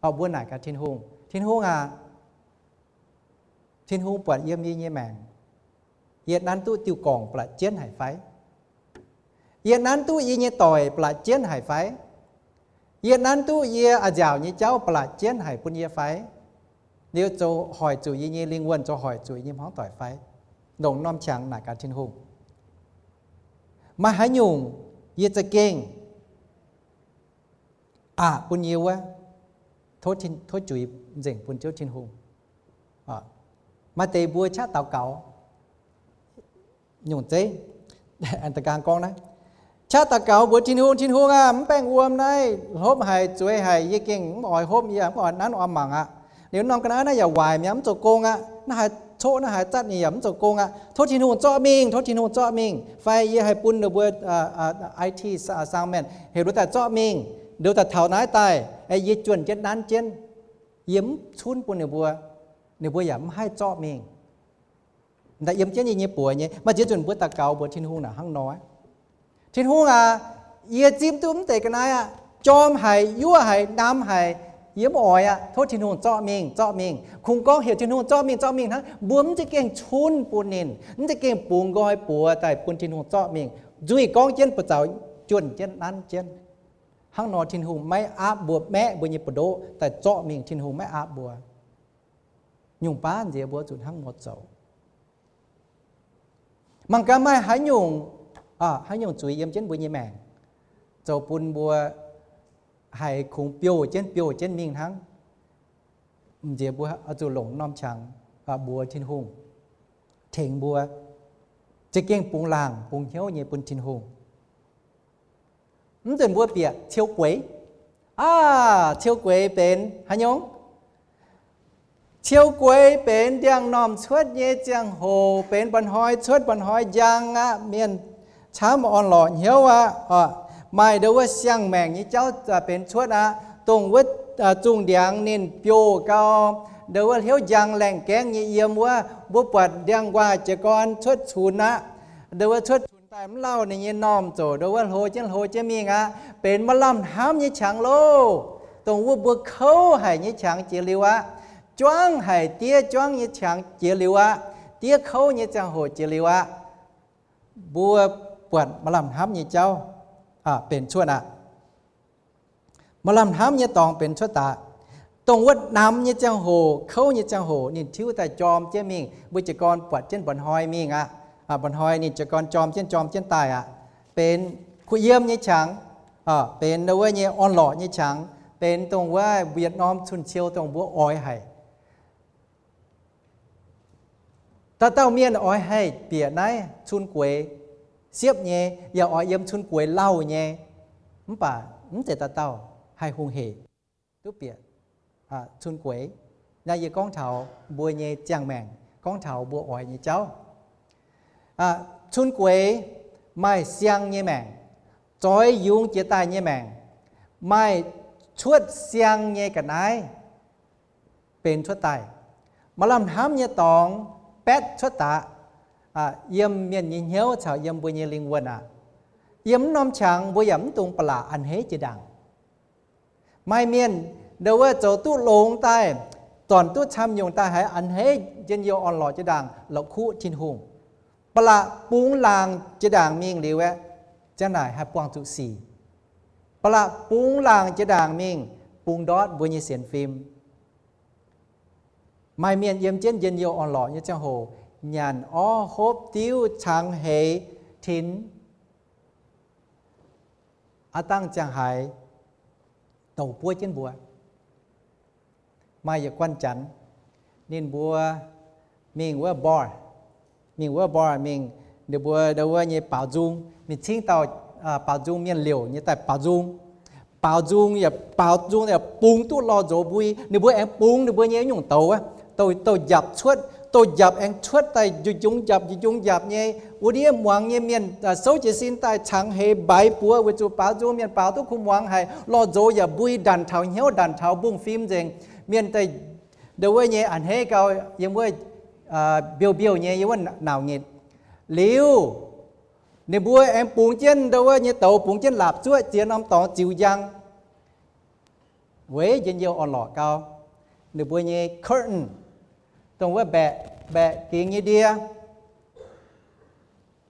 Orqc, mbuo naaic gaax Tin-Hungh, Tin-Hungh aac, Tin-Hungh buatc yiem yie nyei maengc, yie nanv duqv diuh gorngc ba'laqc jienv haic fai? Yie nanv duqv yie nyei doic ba'laqc jienv haic fai? Yie nanv duqv yie a'nziaauc nyei jauv ba'laqc jienv haic bun yie fai? Liuz zoux hoic zuqc yie nyei lingh wuonh, zoux hoic zuqc yie nyei hmuangv doic fai? Longc norm qangx naaic gaax Tin-Hungh. Maaih haaix nyungc yie za'gengh aqc bun yie wuov, tov juix nzengc bun Ziouv Tin-Hungh. Maaih deix mbuo qaqv daux gaux nyungc zeiv, aengx da'gaang gorngv naaiv, Qaqv daux gaux mbuox Tin-Hungh, Tin-Hungh aah, mv baengh wuom naaiv hlopv haic, zueiz haic, yie gengh mv oix hopv, yie mv oix nanv oix mangc aqv. Liuz norm ga'naaiv naaiv yaac waaic mi'aqv, mv zoux gong aqv. Naaiv haaix coqv, naaiv haaix zatv, ninh yaac mv zoux gong aqv. Tov Tin-Hungh zorqv mingh, tov Tin-Hungh zorqv mingh, fai yie haih bun ninh mbuo I T saang-maengh heuc ninh daaih zorqv mingh, ninh daaih taux naaiv daaih, yie juonh jienv nanv jienv, yie mv cunv bun ninh mbuo, ninh mbuo yaac mv haih zorqv mingh. Daaih yiem jienv yie nyei buoz nyei. Maaih ziex nzunc mbuo daux gaux mbuox Tin-Hungh naaic hnangv nor, Tin-Hungh aac, yie zipv duqv mv deix ga'naaiv aqv, jorm haic, yuov haic, namx haic, yie mv oix aqv. Tov Tin-Hungh zorqv mingh, zorqv mingh. Kungx gorngv heuc Tin-Hungh zorqv mingh, zorqv mingh hnangv. Mbuo mv za'gengh cunv bun ninh, mv za'gengh bungx nqoi buoz daaih bun Tin-Hungh zorqv mingh. Nzuih gorngv jienv buoz zaux, juonh jienv nanv jienv. Hnangv nor Tin-Hungh maiv aapv mbuo maeqv mbuo nyei buoz-ndoqv daaih zorqv mingh, Tin-Hungh maiv aapv mbuo. Nyungc baav nziex mbuo zuqc hnangv nor zoux. Mangc gaax maaih haaix nyungc, haaix nyungc zuiz yiem jienv mbuo nyei maengc, zoux bun mbuo haiz kungx biouv jienv biouv jienv mingh hnangv. Nziex mbuo oix zuqc longc norm qangx mbuox Tin-Hungh, tengx mbuo za'gengh bungx laangc bungx hnyouv nyei bun Tin-Hungh. Mv nzunc mbuo bieqc ciou gueix. Aav, ciou gueix benx haaix nyungc? Ciou gueix benx ndiangx-normh cuotv nyei ziangh hoc, benx mba'hnoi cuotv mba'hnoi njang aqv. Mienh camv orn-lorqc hnyouv aqv. Maaih ndo wuov siang-maengc nyei jauv benx cuotv aqv. Dongh wuov zungh ndiangx ninh biouv gau, ndo wuov hnyouv njang laengh gaengv nyei yiem wuov, mbuo buatc ndiangx-nquaah jiez gorn cuotv cunx aqv. Ndo wuov cuotv cunx daaih mv lauh ninh nyei normh ziouc ndo wuov hlo jienv hlo jienv mingh aqv. Benx maaih lamh hnamv nyei qangx loh. Dongh wuov mbuo kouv haic nyei qangx jiex liuz aqv. Juangv haic diev juangv nyei qangx jiex liuz aqv. Diev kouv nyei ziangh hoc jiex liuz aqv. Mbuo buatc maaih lamh hnamv nyei jauv benx cuotv aqv. Maaih lamh hnamv nyei dorngx benx cuotv daaih. Dongh wuov namx nyei ziangh hoc, kouv nyei ziangh hoc, ninh tiuv daaih jorm jienv mingh. Mbuo jiez gorn buatc jienv mba'hnoi mingh aqv. Mba'hnoi ninh jiez gorn jorm jienv jorm jienv daaih aqv. Benx kuh yiem nyei qangx, benx ndo wuov nyei orn-lorqc nyei qangx, benx dongh wuov mbietc norm cun-ciou dongh mbuo oix haic. Dauh dauh mienh oix haih bieqc naaiv cun-gueix siepv nyei, yaac oix yiem cun-gueix lauh nyei. Mv baac mv zeiz dauh dauh haih hungh hec duqv bieqc cun-gueix. Naaiv yie gorngv taux mbuo nyei ziangh maengc, gorngv taux mbuo oix nyei jauv. Cun-gueix maaih siang nyei maengc, zoix yungz jiex daaih nyei maengc, maaih cuotv siang nyei ga'naaiv benx cuotv daaih. Maaih lamh hnamv nyei dorngx baetv cuotv daaih yiem mienh nyei hnyouv caux yiem mbuo nyei lingh wuonh aqv. Yiem mv norm qangx mbuo yaac mv dungx ba'laqc a'hneiv jiex ndaangc. Maaih mienh ndo wuov zoux duqv longx daaih, zornc duqv camv nyungc daaih haiz a'hneiv njien-youh orn-lorqc jiex ndaangc la'kuqv Tin-Hungh. Ba'laqc bungx laangc jiex ndaangc mingh liuz aeqv, ziang naaic haih buangh zuqc sic. Ba'laqc bungx laangc jiex ndaangc mingh bungx ndortv mbuo nyei sienx fim. Maaih mienh yiem jienv njien-youh orn-lorqc nyei ziangh hoc nyanc orv hopv diuv cangx heix tinx, aav dangh ziangh haaix douc buov jienv mbuo. Maaih yietc guanh janx, ninh mbuo mingh wuov bar, mingh wuov bar mingh, ninh mbuo ndo wuov nyei baaux nzung, mingh cingv dauh baaux nzung mienh liouc nyei daaih baaux nzung. Baaux nzung yaac baaux nzung yaac bungx duqv lorh nzox mbui. Ninh mbuo aengx bungx ninh mbuo nyei nyungc douz, douz, douz njapc cuotv, douz njapc aengx cuotv daaih njung njapc njung njapc nyei. Wuov ndiev muangx nyei mienh souv jiez sin daaih cangx heix mbaix buoz weic zuqc baaux nzung mienh baaux duqv kuv muangx haic, lorh nzox yaac mbui ndanc taux hnyouv ndanc taux mbungv fim nzengc. Mienh daaih ndo wuov nyei a'hneiv gau, yiem wuov mbiouh mbiouh nyei, yiem wuov nauc nyitc. Liuz ninh mbuo aengx bungx jienv ndo wuov nyei douz, bungx jienv laapc zuoqv ziex norm dorngx ziux njang. Weic njien-youh orn-lorqc gau, ninh mbuo nyei curtain, dongh wuov mbaeqc, mbaeqc gingx nyei ndie,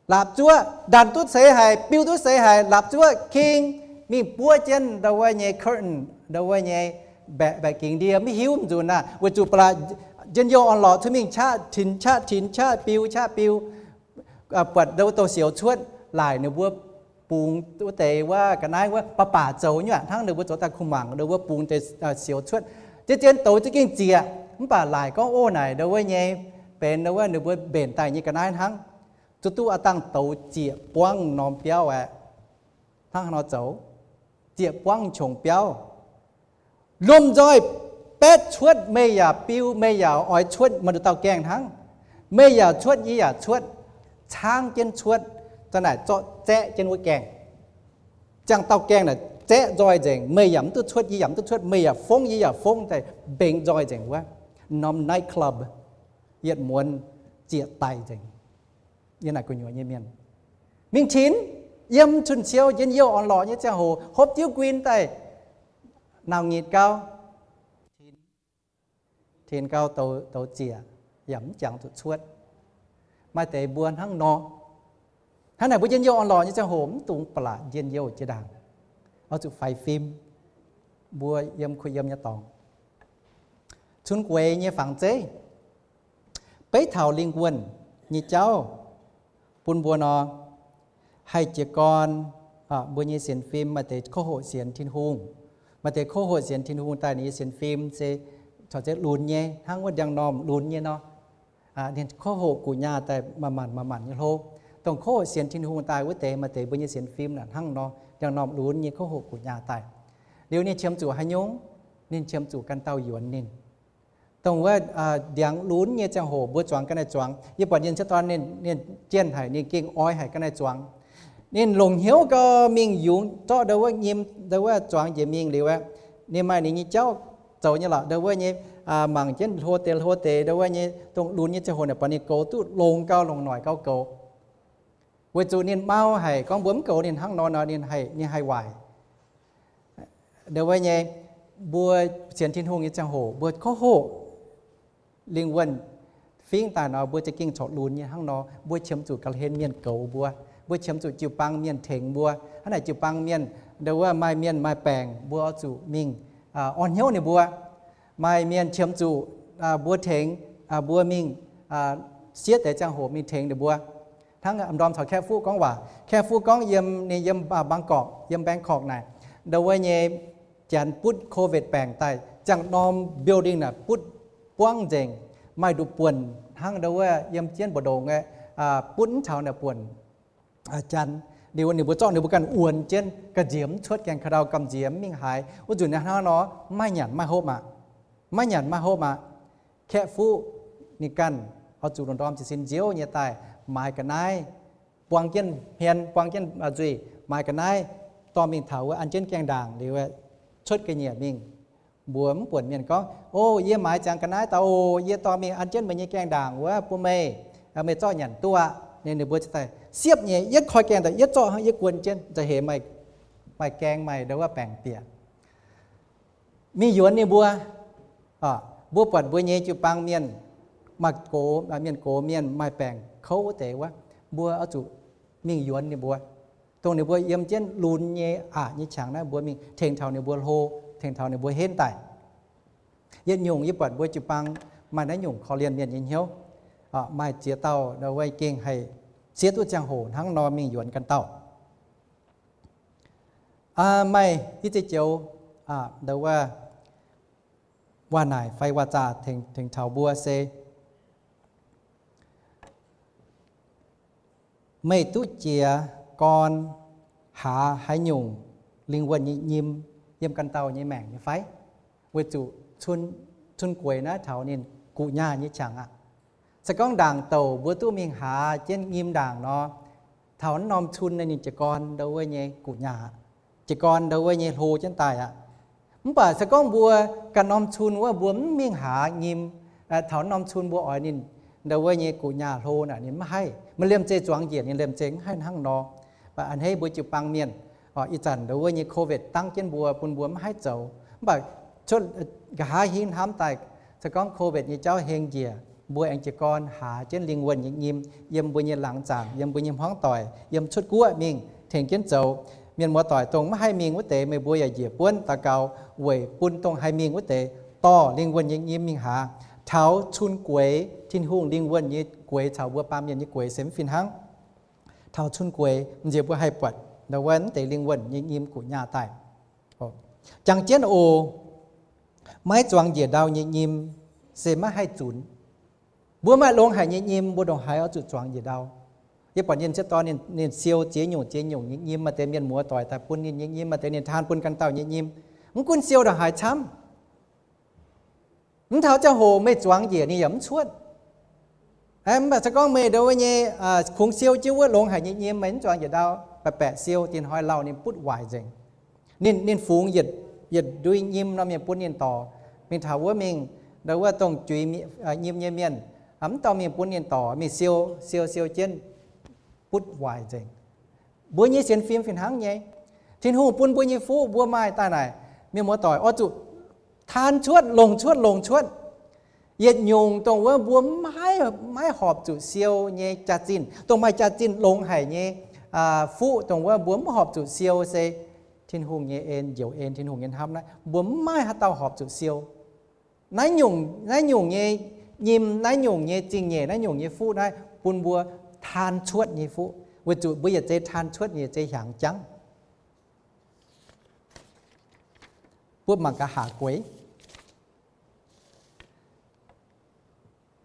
laapc zuoqv ndanc duqv seix haic, biu duqv seix haic, laapc zuoqv king mingh buov jienv ndo wuov nyei curtain, ndo wuov nyei mbaeqc, mbaeqc gingx ndie, maiv hiuv nzunc aqv. Weic zuqc ba'laqc njien-youh orn-lorqc cuotv mingh qaqv tinx qaqv tinx qaqv biu qaqv biu, buatc ndo wuov douz sioux cuotv, laaic ninh mbuo bungx wuov deix wuov ga'naaiv wuov baac baac zoux nyuoqc hnangv ninh mbuo zoux daaih kuh mangc ndo wuov bungx deix sioux cuotv. Zien zien douz za'gengh zieqc, mv baac laaic gorngv ov naaic ndo wuov nyei benx ndo wuov ninh mbuo mbenc daaih nyei ga'naaiv hnangv. Zuqc duqv aav dangh douz zieqc buangv norm biauv aeqv, hnangv haaix nor zoux? Ziec buangv qongx biauv. Lomh nzoih baetv cuotv, meih yaac biu, meih yaac oix cuotv, maaih nduqc dauh gaengh hnangv. Meih yaac cuotv, yie yaac cuotv, caangv jienv cuotv, za'naaic zorqv zaeqv jienv wuov gaengh. Ziangh dauh gaengh naaic zaeqv nzoih nzengc, meih yaac mv duqv cuotv, yie yaac mv duqv cuotv, meih yaac fongv, yie yaac fongv, daaih mbengx nzoih nzengc wuov norm night club, yietc muonz ziec daic nzengc. Yie naaic gu'nyuoz nyei mienh mingh tinx, yiem cun-ciou njien-youh orn-lorqc nyei ziangh hoc hopv diuv guin daaih, nauc nyitc gau, tinx gau douz ziec, yaac mv jangx zuqc cuotv. Maaih deix mbuo hnangv nor. Hnangv naaic mbuo njien-youh orn-lorqc nyei ziangh hoc mv dungx ba'laqc njien-youh jiex ndaangc, oix zuqc faix fim. Mbuo yiem kuh yiem nyei dorngx, cun-gueix nyei fangx zeiv, beiv taux lingh wuonh nyei jauv bun mbuo nor, haih jiez gorn mbuo nyei sienx fim. Maaih deix kouv hoqc sienx Tin-Hungh, maaih deix kouv hoqc sienx Tin-Hungh daaih ninh nyei sienx fim se caux zeiv lunx nyei, hnangv wuov ndiangx-normh lunx nyei nor. Ninh kouv hoqc guqc nyaah daaih manc-manc manc-manc nyei hlo. Dongh kouv hoqc sienx Tin-Hungh daaih wuov deix, maaih deix mbuo nyei sienx fim naaic hnangv nor, ndiangx-normh lunx nyei kouv hoqc guqc nyaah daaih. Liuz ninh qiemx zuqc haaix nyungc? Ninh qiemx zuqc ganh dauh yuonx ninh. Dongh wuov ndiangx lunx nyei ziangh hoc mbuo zuangx ga'naaiv zuangx, yie buatc ninh cuotv dorn ninh, ninh jienh haic, ninh gengh oix haic ga'naaiv zuangx. Ninh longc hnyouv gau mingh yungz zorqv ndo wuov nyim, ndo wuov zuangx njiec mingh liuz aqv, ninh maaih ninh nyei jauv zoux nyei lorqc, ndo wuov nyei mangc jienv hlo deix hlo deix, ndo wuov nyei dongh lunx nyei ziangh hoc naaic buatc ninh goux duqv longx gau, longc noic gau goux. Weic zuqc ninh mau haic, gorngv mbuo mv goux ninh hnangv nor nor, ninh haih, ninh haih waaic. Ndo wuov nyei, mbuo sienx Tin-Hungh nyei ziangh hoc mbuo kouv hoqc lingh wuonh fingv daaih nor, mbuo za'gengh corc lunx nyei hnangv nor. Mbuo qiemx zuqc ga'hlen mienh goux mbuo, mbuo qiemx zuqc jiu-baang mienh tengx mbuo. Hnangv naaic jiu-baang mienh, ndo wuov maaih mienh maaih baengc, mbuo oix zuqc mingh orn hnyouv ninh mbuo. Maaih mienh qiemx zuqc mbuo tengx mbuo mingh siev deix ziangh hoc mingh tengx ninh mbuo. Hnangv m'ndorm caux Kaeqv Fuqv gorngv waac, Kaeqv Fuqv gorngv yiem, ninh yiem Bangkok, yiem Bangkok naaic, ndo wuov nyei janx butv covid baengc daaih, ziangh norm building naaic butv buangv nzengc, maaih nduqc buonc hnangv ndo wuov yiem jienv mbu'ndongx aeqv, butv mv taux naaic buonc janx. Liuz ninh mbuo zorqv ninh mbuo ganh wuonx jienv, gamh nziex mv cuotv, gaengh ka'ndau gamh nziex mv mingh haaix. Wuov nzunc naaiv hnangv nor, mv maaih nyanc mv maaih hopv aqv. Mv maaih nyanc mv maaih hopv aqv. Kaeqv Fuqv ninh ganh oix zuqc lungh ndorm jiez sin nziouv nyei daaih maaiz ga'naaiv, buang jienv hmien, buang jienv nzuih, maaiz ga'naaiv, dorh mingh taux wuov an jienv gaengh ndaangc liuz cuotv ga'nyiec mingh. Mbuox mv buonc mienh gorngv, O, yie maaiz ziangx ga'naaiv daaih oc. Yie dorh mingh an jienv meih nyei gaengh ndaangc wuov bun meih, meih zorqv nyanc duqv aqv. Ninh, ninh mbuo daaih siepv nyei, Yie koi gaengh daaih yie zorqv hnangv, yie guon jienv, nza'heix maaih, maaih gaeng, maaih ndo wuov baengc bieqc. Mingh yuonx ninh mbuo. Mbuo buatc mbuo nyei jiu-baang mienh, maaih gox, mienh gox mienh maaih baengc kouv wuov deix wuov, mbuo oix zuqc mingh yuonx ninh mbuo. Dongh ninh mbuo yiem jienv lunx nyei aqc nyei qangx naaiv, mbuo mingh tengx taux ninh mbuo hlo, tengx taux ninh mbuo henv daaih. Yietc nyungc yie buatc mbuo jiu-baang maaih naaiv nyungc korv-lienh mienh nyei hnyouv. Maaih ziex dauh ndo wuov gengh haih siev duqv ziangh hoc hnangv nor mingh yuonx ganh dauh. Maaih i ziex joux ndo wuov waac naaic fai waac zaah tengx, tengx taux mbuo se, Meih duqv jiez gorn haaz haaix nyungc lingh wuonh nyei nyim yiem ganh dauh nyei maengc nyei fai? Weic zuqc cun, cun-gueix naaiv taux ninh guqc nyaah nyei qangx aqv. Se gorngv ndaangc douc mbuo duqv mingh haaz jienv nyim ndaangc nor, taux naaiv norm cun naaiv ninh jiez gorn ndo wuov nyei guqc nyaah aqv. Jiez gorn ndo wuov nyei hlo jienv daaih aqv. Mv baac se gorngv mbuo ganh norm cun wuov mbuo mv mingh haaz nyim, taux naaiv norm cun mbuo oix ninh ndo wuov nyei guqc nyaah hlo naaic ninh mv haih. Maaih liemh zeih zuangx njiec ninh liemh zeih mv haih hnangv nor. Mv baac a'hneiv mbuo jiu-baang mienh, ih zanc ndo wuov nyei covid dangv jienv mbuo, bun mbuo mv haih zoux. Mv baac cuotv nqa'haav hingv hnamv daaih, se gorngv covid nyei jauv heng njiec, mbuo aengx jiez gorn haaz jienv lingh wuonh nyei nyim yiem mbuo nyei laangz zaangc, yiem mbuo nyei hmuangv doic, yiem cuotv guoqv mingh tengx jienv zoux. Mienh muoz-doic dongh mv haih mingh wuov deix, meih mbuo yaac njiec buonv daux gaux weic bun dongh haih mingh wuov deix dorh lingh wuonh nyei nyim mingh haaz. Taux cun-gueix, Tin-Hungh lingh wuonh nyei gueix caux mbuo baamh mienh nyei gueix se mv fih hnangv. Taux cun-gueix, m'nziex mbuo haih buatc ndo wuov mv deix lingh wuonh nyei nyim guqc nyaah daaih. Jangx jienv oc, maiv zuangx njiec ndau nyei nyim se maiv haih zunx. Mbuo maaih longx haic nyei nyim, mbuo ndongc haaix oix zuqc zuangx njiec ndau? Yie buatc ninh ziouc dorh ninh, ninh siou ziex nyungc ziex nyungc nyei nyim, maaih deix mienh muoz-doic daaih bun ninh nyei nyim, maaih deix ninh taan bun ganh dauh nyei nyim. Mv gunv siou ndongc haaix camv, mv taux ziangh hoc meih zuangx njiec ninh yaac mv cuotv. Mv baac se gorngv meih ndau wuov nyei kungx siou jienv wuov longx haic nyei nyim, meih mv zuangx njiec ndau, baeqc baeqc siou, dinh hnoi lauh ninh butv waaic nzengc. Ninh, ninh fungx yietc, yietc ndui nyim nor mingh bun ninh dorc, mingh taux wuov mingh, ndau wuov dongh juix nyim nyei mienh, mv dorh mingh bun ninh dorc, mingh siou, siou, siou jienv butv waaic nzengc. Mbuo nyei sienx fim fih hnangv nyei. Tin-Hungh bun mbuo nyei fuqv mbuo maaih daaih naaic, mienh muoz-doic, oix zuqc taan cuotv, longc cuotv, longc cuotv. Yietc nyungc dongh wuov mbuo maiv, maiv horpc zuqc siou nyei jaax-zinh, dongh maaih jaax-zinh longx haic nyei fuqv, dongh wuov mbuo mv horpc zuqc siou se Tin-Hungh nyei en, njoux en, Tin-Hungh nyei hnamv naaiv, mbuo mv maaih haaix dauh horpc zuqc siou. Naaiv nyungc, naaiv nyungc nyei nyim, naaiv nyungc nyei zingh nyeic, naaiv nyungc nyei fuqv naaiv bun mbuo taan cuotv nyei fuqv, weic zuqc mbuo yietc zei taan cuotv, yietc zei hiaangx jangv. Mbuo mangc gaax haac gueix.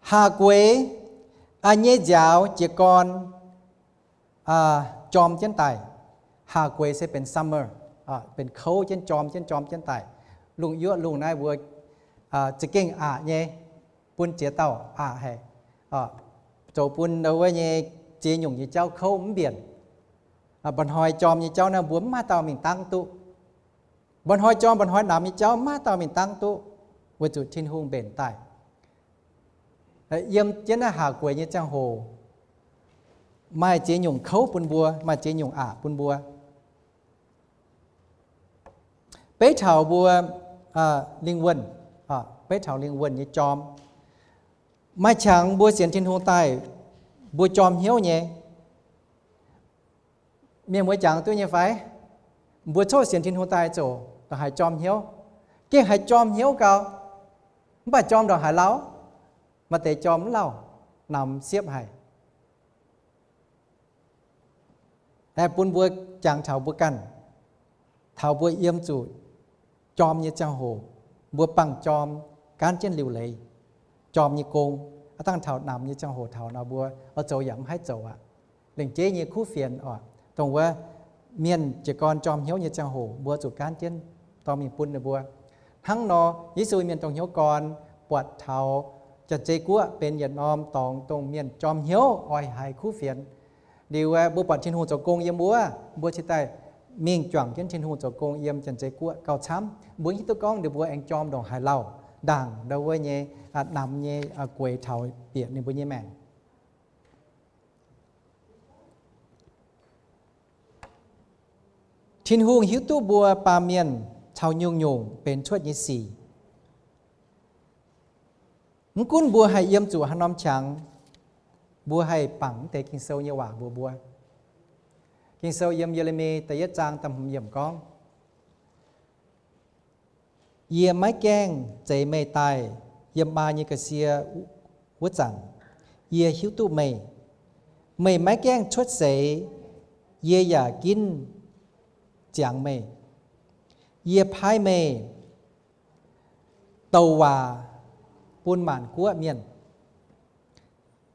Haac gueix nyei nziaaux jiez gorn jorm jienv daaih. Haac gueix se benx summer, benx kouv jienv jorm jienv jorm jienv daaih. Lungh yuoqv lungh naaiv mbuo za'gengh aqc nyei, bun ziex dauh aqc haic, zoux bun wuov nyei ziex nyungc nyei jauv kouv mv mbienc. Mba'hnoi jorm nyei jauv naaiv mbuo mv maaih dauh mingh dangv duqv. Mba'hnoi jorm mba'hnoi namx nyei jauv mv maaih dauh mingh dangv duqv, weic zuqc Tin-Hungh mbenc daaih. Yiem jienv naaiv haac gueix nyei ziangh hoc, maaih ziex nyungc kouv bun mbuo, maaih ziex nyungc aqc bun mbuo. Beiv taux mbuo lingh wuonh, beiv taux lingh wuonh nyei jorm. Maaih qangx mbuo sienx Tin-Hungh daaih, mbuo jorm hnyouv nyei. Mienh muoz jangx duqv nyei fai? Mbuo coqv sienx Tin-Hungh daaih ziouc ndongc haaix jorm hnyouv, gengh haiz jorm hnyouv gau, mv baac jorm ndongc haaix lauh? Maaih deix jorm mv lauh, namx siepv haic. Aeqv, bun mbuo jangx taux mbuo ganh, taux mbuo yiem zuqc jorm nyei ziangh hoc, mbuo bangc jorm gaanv jienv liuc leiz jorm nyei gong. Aav dangh taux namx nyei ziangh hoc taux nor mbuo oix zoux yaac mv haih zoux aqv. Lengc jeiv nyei kuv fienx oc, dongh wuov mienh jiez gorn jorm hnyouv nyei ziangh hoc mbuo zuqc gaanv jienv dorh mingh bun ninh mbuo. Hnangv nor Yesu mienh dongh hnyouv gorn buatc taux Janx-Zei Guoqv benx yietc norm dorngx dongh mienh jorm hnyouv oix haiz kuv fienx. Liuz mbuo buatc Tin-Hungh zoux gong yiem wuov, mbuo cingx daaih mingh juangc jienv Tin-Hungh zoux gong yiem Janx-Zei Guoqv gauh camv. Mbuo hiuv duqv gorngv ninh mbuo aengx jorm ndongc haaix lauh ndaangc ndau wuov nyei namx nyei gueix taux bieqc ninh mbuo nyei maengc. Tin-Hungh hiuv duqv mbuo baamh mienh caux nyungc-nyungc benx cuotv nyei sic. Mv gunv mbuo haih yiem zuqc haaix norm qangx, mbuo haih bangc mv deix Ging-Sou nyei waac mbuox mbuo. Ging-Sou yiem Ye^le^mi da'yietv zaang da'hmz yiemc gorngv, Yie maiv gaengh zeix meih daaih yiem maa nyei ga'sie wuov zanc, yie hiuv duqv meih. Meih maiv gaengh cuotv seix, yie yaac ginv ziangx meih. Yie paaiv meih douc waac bun maanc guoqv mienh.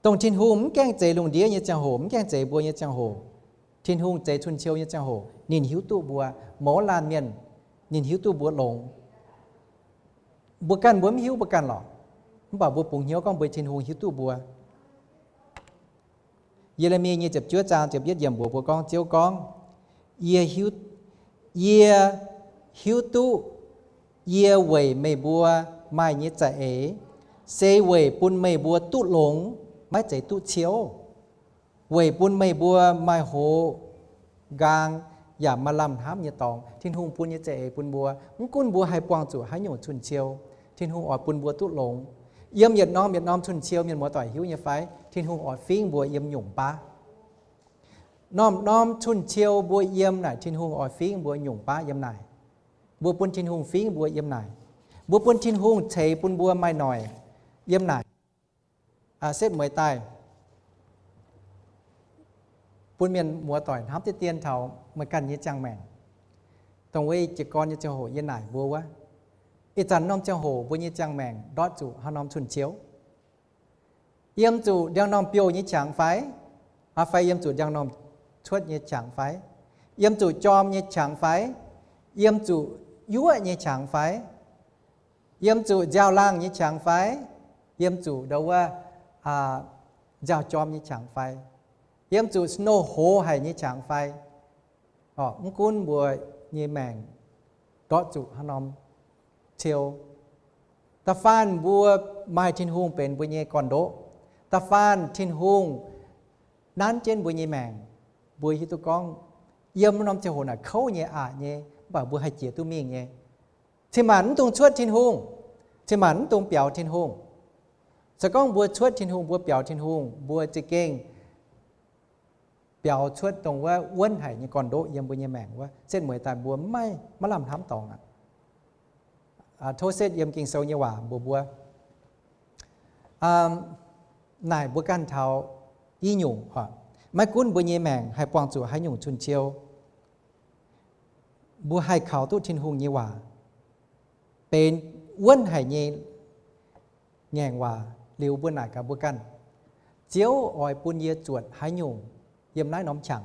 Dongh Tin-Hungh mv gaengh zeix lungh ndiev nyei ziangh hoc, mv gaengh zeix mbuo nyei ziangh hoc, Tin-Hungh zeix cun-ciou nyei ziangh hoc, ninh hiuv duqv mbuo mouz laanh mienh, ninh hiuv duqv mbuo longx. Mbuo ganh mbuo mv hiuv mbuo ganh lorqc, mv baac mbuo bungx hnyouv gorngv mbuo Tin-Hungh hiuv duqv mbuo. Ye^le^mi nyei ziepc juov zaang ziepc yietv yiemc mbuox mbuo gorngv, Ziouv gorngv, Yie hiuv, yie hiuv duqv yie weic meih mbuo maaih nyei za'eix, se weic bun meih mbuo duqv longx, maiv zeiz duqv ciouv, weic bun meih mbuo maaih hoz nqaang yaac maaih lamh hnamv nyei dorngx. Tin-Hungh bun nyei za'eix bun mbuo, mv gunv mbuo haih buangh zuqc haaix nyungc cun-ciou, Tin-Hungh oix bun mbuo duqv longx. Yiem yietc norm yietc norm cun-ciou, mienh muoz-doic hiuv nyei fai? Tin-Hungh oix fingv mbuo yiem nyungc baav. Norm-norm cun-ciou mbuo yiem naaic, Tin-Hungh oix fingv mbuo nyungc baav yiem naaic. Mbuo bun Tin-Hungh fingv mbuo yiem naaic. Mbuo bun Tin-Hungh ceix bun mbuo maaih noic yiem naaic. Setv mueiz daaih, bun mienh muoz-doic hnamv diqv dien taux meih ganh nyei ziangh maengc. Dongh wuov jiez gorn nyei ziangh hoc yie naaic mbuo wuov, ih zanc norm ziangh hoc mbuo nyei ziangh maengc ndortv zuqc haaix norm cun-ciou? Yiem zuqc ndiangx-normh biouh nyei qangx fai? Aa, fai yiem zuqc njang-normh cuotv nyei qangx fai? Yiem zuqc jorm nyei qangx fai? Yiem zuqc yuoqv nyei qangx fai? Yiem zuqc nziaaux laangh nyei qangx fai? Yiem zuqc ndo wuov, aa, nziaaux jorm nyei qangx fai? Yiem zuqc snow hoz haic nyei qangx fai? Orqc, mv gunv mbuo nyei maengc ndortv zuqc haaix norm ciou, da'faanh mbuo maaih Tin-Hungh benx mbuo nyei gorn-ndoqv, da'faanh Tin-Hungh nanv jienv mbuo nyei maengc, mbuo hiuv duqv gorngv yiem norm ziangh hoc naaic kouv nyei, aqc nyei, mv baac mbuo haih jiex duqv mingh nyei. Cin-maanc mv dungx cuotv Tin-Hungh, cin-maanc mv dungx biaux Tin-Hungh. Se gorngv mbuo cuotv Tin-Hungh, mbuo biaux Tin-Hungh, mbuo za'gengh biaux cuotv dongh wuov wuonv haic nyei gorn-ndoqv yiem mbuo nyei maengc wuov, setv mueiz daaih mbuo maiv, maiv lamh hnamv dorngx aqv. Tov setv yiem Ging-Sou nyei waac mbuox mbuo. Naaic mbuo ganh taux i nyungc oc, maiv gunv mbuo nyei maengc haih buangh zuqc haaix nyungc cun-ciou, mbuo haih kaux duqv Tin-Hungh nyei waac benx wuonv haic nyei ngaengc waac liuz, mbuo naaic gaax mbuo ganh, Ziouv oix bun yie zuotc haaix nyungc yiem naaiv norm qangx?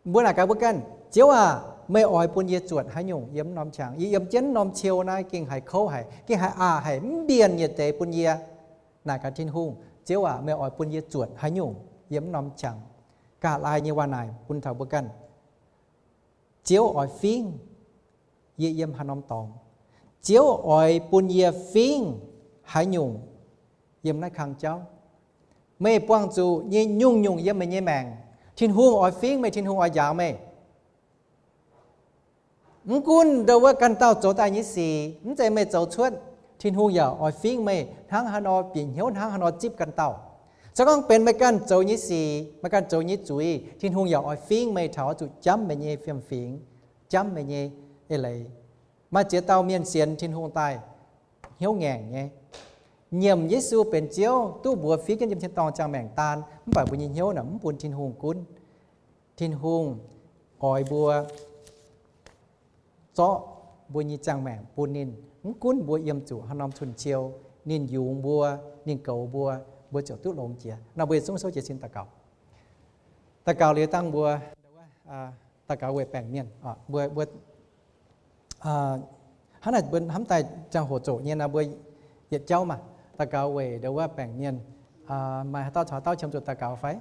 Mbuo naaic gaax mbuo ganh, Ziouv aac, meih oix bun yie zuotc haaix nyungc yiem norm qangx? Yie yiem jienv norm ciou naaiv gengh haiz kouv haic, gengh haiz aqc haic, mv mbienc yietc deix bun yie. Naaic gaax Tin-Hungh, Ziouv aac, meih oix bun yie zuotc haaix nyungc yiem norm qangx? Ga'laaih nyei waac naaic bun taux mbuo ganh, Ziouv oix fingv yie yiem haaix norm dorngx. Ziouv oix bun yie fingv haaix nyungc yiem naaiv kang jauv. Meih buangh zuqc nyei nyungc-nyungc yiem meih nyei maengc, Tin-Hungh oix fingv meih, Tin-Hungh oix njaaux meih. Mv gunv ndo wuov ganh dauh zoux daaih nyei sic, mv zeiz meih zoux cuotv, Tin-Hungh yaac oix fingv meih hnangv haaix nor bieqc hnyouv, hnangv haaix nor zipv ganh dauh. Se gorngv benx meih ganh zoux nyei sic, meih ganh zoux nyei zuiz, Tin-Hungh yaac oix fingv meih taux oix zuqc jamv meih nyei fiem-fingx, jamv meih nyei eix leiz. Maaih ziex dauh mienh sienx Tin-Hungh daaih hnyouv ngaengc nyei, nyiemc Yesu benx Ziouv, duqv mbuox fiev jienv yiem tin-dorngh ziangh maengc daan, mv baac mbuo nyei hnyouv naaic mv bun Tin-Hungh gunv. Tin-Hungh oix mbuo zorqv mbuo nyei ziangh maengc bun ninh. Mv gunv mbuo yiem zuqc haaix norm cun-ciou, ninh yungz mbuo, ninh goux mbuo, mbuo ziouc duqv longx jiex. Nor mbuo yietc zungv souv jiez sin daux gaux. Daux gaux liuz dangh mbuo daux gaux weic baengc mienh. Mbuo, mbuo hnangv naaic mbuo hnamv daaih ziangh hoc zoqc nyei nor, mbuo yietc jauv maah, daux gaux weic ndo wuov baengc mienh. Maaih haaix dauh caux haaix dauh qiemx zuqc daux gaux fai?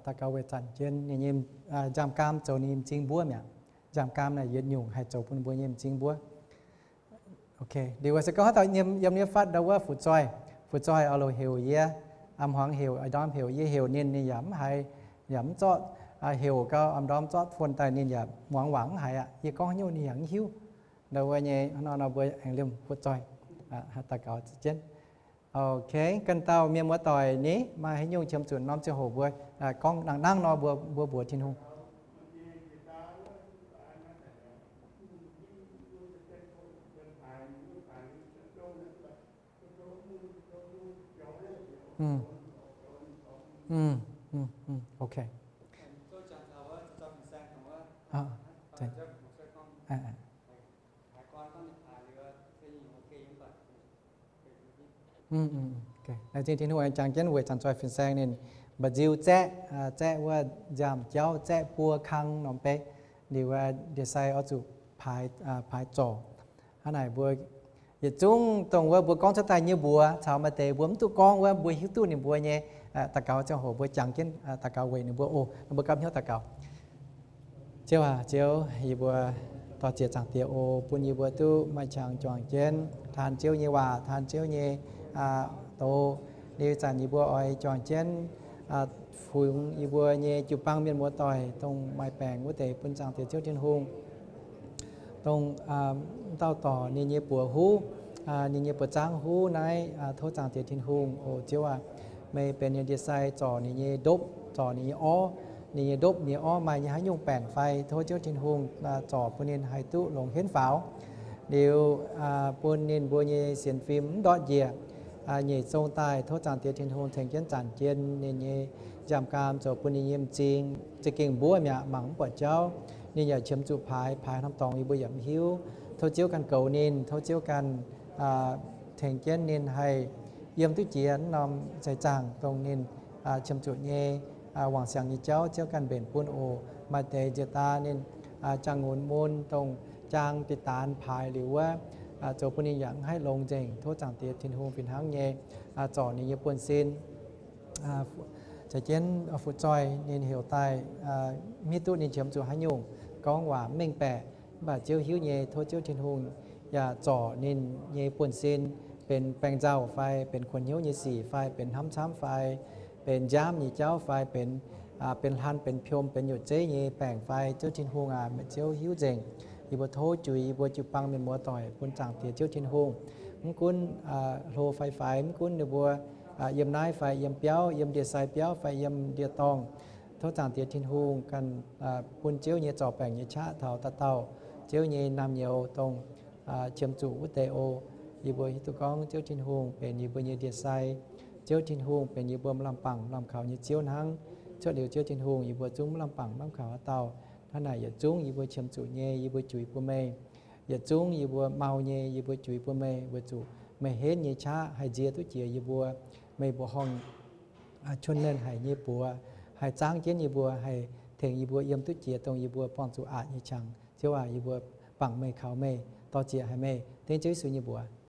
Daux gaux weic zanc jienv ninh nyei nzaamv-gaam zoux ninh nyei m'zing mbuov mi'aqv. Nzaamv-gaam naaic yietc nyungc haih zoux bun mbuo nyei m'zing mbuov. Liuz se gorngv haaix dauh yiem, yiem nyei fatv ndo wuov fu'zoih, fu'zoih oix loc heuc yie, a'm hmuangx heuc, a'ndorm heuc, yie heuc ninh, ninh yaac mv haiz, yaac mv zorqv, heuc gau a'm ndorm zorqv phone daaih ninh yaac muangx waac mv haiz aqv. Yie gorngv haaix nyungc ninh yaac mv hiuv. Ndo wuov nyei hnangv nor nor mbuo aengx liemh fu'zoih daux gaux jienv. Ok, ganh dauh mienh muoz-doic ni, maaih haaix nyungc qiemx zuqc norm ziangh hoc mbuo gorngv nangh nangv nor mbuo, mbuo mbuox Tin-Hungh. Ok. Laengz zingh Tin-Hungh aengx jangx jienv weic zanc-zoih fin-saeng ninh mba'nziu zaeqv, zaeqv wuov nziaamv-jauv, zaeqv buo kang norm beiv. Liuz ndie-sai oix zuqc paaix, paaix zorc. Hnangv naaic mbuo yietc zungv dongh wuov mbuo gorngv cuotv daaih nyei mbuox caux maaih deix mbuo mv duqv gorngv wuov, mbuo hiuv duqv ninh mbuo nyei daux gaux ziangh hoc mbuo jangx jienv daux gaux weic ninh mbuo oc. Mbuo gapv hnyouv daux gaux. Ziouv aac, Ziouv, yie mbuo dor-ziec Zaangc Diex oc, bun yie mbuo duqv maaih qangx juangc jienv taan Ziouv nyei waac, taan Ziouv nyei doz. Liuz zanc yie mbuo oix juangc jienv fungx yie mbuo nyei jiu-baang mienh muoz-doic dongh maaih baengc wuov deix bun Zaangc Diex Ziouv Tin-Hungh, dongh dauh dorc ninh nyei buoz huv, ninh nyei buoz-zaangv huv naaiv. Tov Zaangc Diex Tin-Hungh, o Ziouv aac, meih benx ninh ndie-sai zorc ninh nyei ndopv, zorc ninh nyei orv, ninh nyei ndopv, ninh nyei orv maaih nyei haaix nyungc baengc fai, tov Ziouv Tin-Hungh zorc bun ninh haih duqv longx henv faaux. Liuz bun ninh mbuo nyei sienx fim mv ndortv njiec, nyeic zong daaih, tov Zaangc Diex Tin-Hungh tengx jienv zanc jien ninh nyei nziaamv-gaam zoux bun ninh nyei m'zing za'gengh mbuov mi'aqv, mangc mv buatc jauv. Ninh yaac qiemx zuqc paaix, paaix norm dorngx yie mbuo yaac mv hiuv. Tov Ziouv ganh goux ninh, tov Ziouv ganh tengx jienv ninh haih yiem duqv jiex wuov norm seix zaangc dongh ninh qiemx zuqc nyei wangc siangx nyei jauv. Ziouv ganh mbenc bun oc. Maaih deix njiec daaih ninh jaang-nqonx mun dongh jaang diqc daanx paaix liuz wuov, zoux bun ninh yaac mv haih longx nzengc. Tov Zaangc Diex Tin-Hungh fih hnangv nyei zorc ninh nyei buonv-sin, caux jienv fu'zoih ninh heuc daaih, mv hiuv duqv ninh qiemx zuqc haaix nyungc, gorngv waac mv mengh baeqc, mv baac Ziouv hiuv nyei. Tov Ziouv Tin-Hungh yaac zorc ninh nyei buonv-sin, benx baengh nzauh fai benx kuonx hnyouv nyei sic fai benx hnamv camv fai benx nziaamv nyei jauv fai benx, benx hlan benx piom benx nyutc zeiv nyei baengc fai, Ziouv Tin-Hungh aac, meih Ziouv hiuv nzengc. Yie mbuo tov juix yie mbuo jiu-baang mienh muoz-doic bun Zaangc Diex Ziouv Tin-Hungh. Mv gunv hlo fai faix, mv gunv ninh mbuo yiem naaiv fai yiem biauv, yiem ndie-sai biauv fai yiem ndie-dorngh, tov Zaangc Diex Tin-Hungh ganh bun Ziouv nyei zorc baengc nyei qaqv taux dauh dauh Ziouv nyei naamh nyouz dongh qiemx zuqc wuov deix oc. Yie mbuo hiuv duqv gorngv Ziouv Tin-Hungh benx yie mbuo nyei ndie-sai. Ziouv Tin-Hungh benx yie mbuo m'lamh bangc m'lamh kaux nyei Ziouv hnangv. Cuotv liuz Ziouv Tin-Hungh, yie mbuo zungv m'lamh bangc m'lamh kaux haaix dauh. Hnangv naaic yietc zungv yie mbuo qiemx zuqc nyei yie mbuo juix bun meih. Yietc zungv yie mbuo mau nyei yie mbuo juix bun meih, weic zuqc meih henv nyei qaqv haih nzie duqv jiex yie mbuo. Meih mbuoqc horngh, aa, cuotv nernh haic nyei buoz haih zaangv jienv yie mbuo, haih tengx yie mbuo yiem duqv jiex dongh yie mbuo buangh zuqc aqc nyei qangx. Ziouv aac, yie mbuo bangc meih kaux meih, dor-ziec haic meih, dengv Ziouv Yesu nyei mbuox.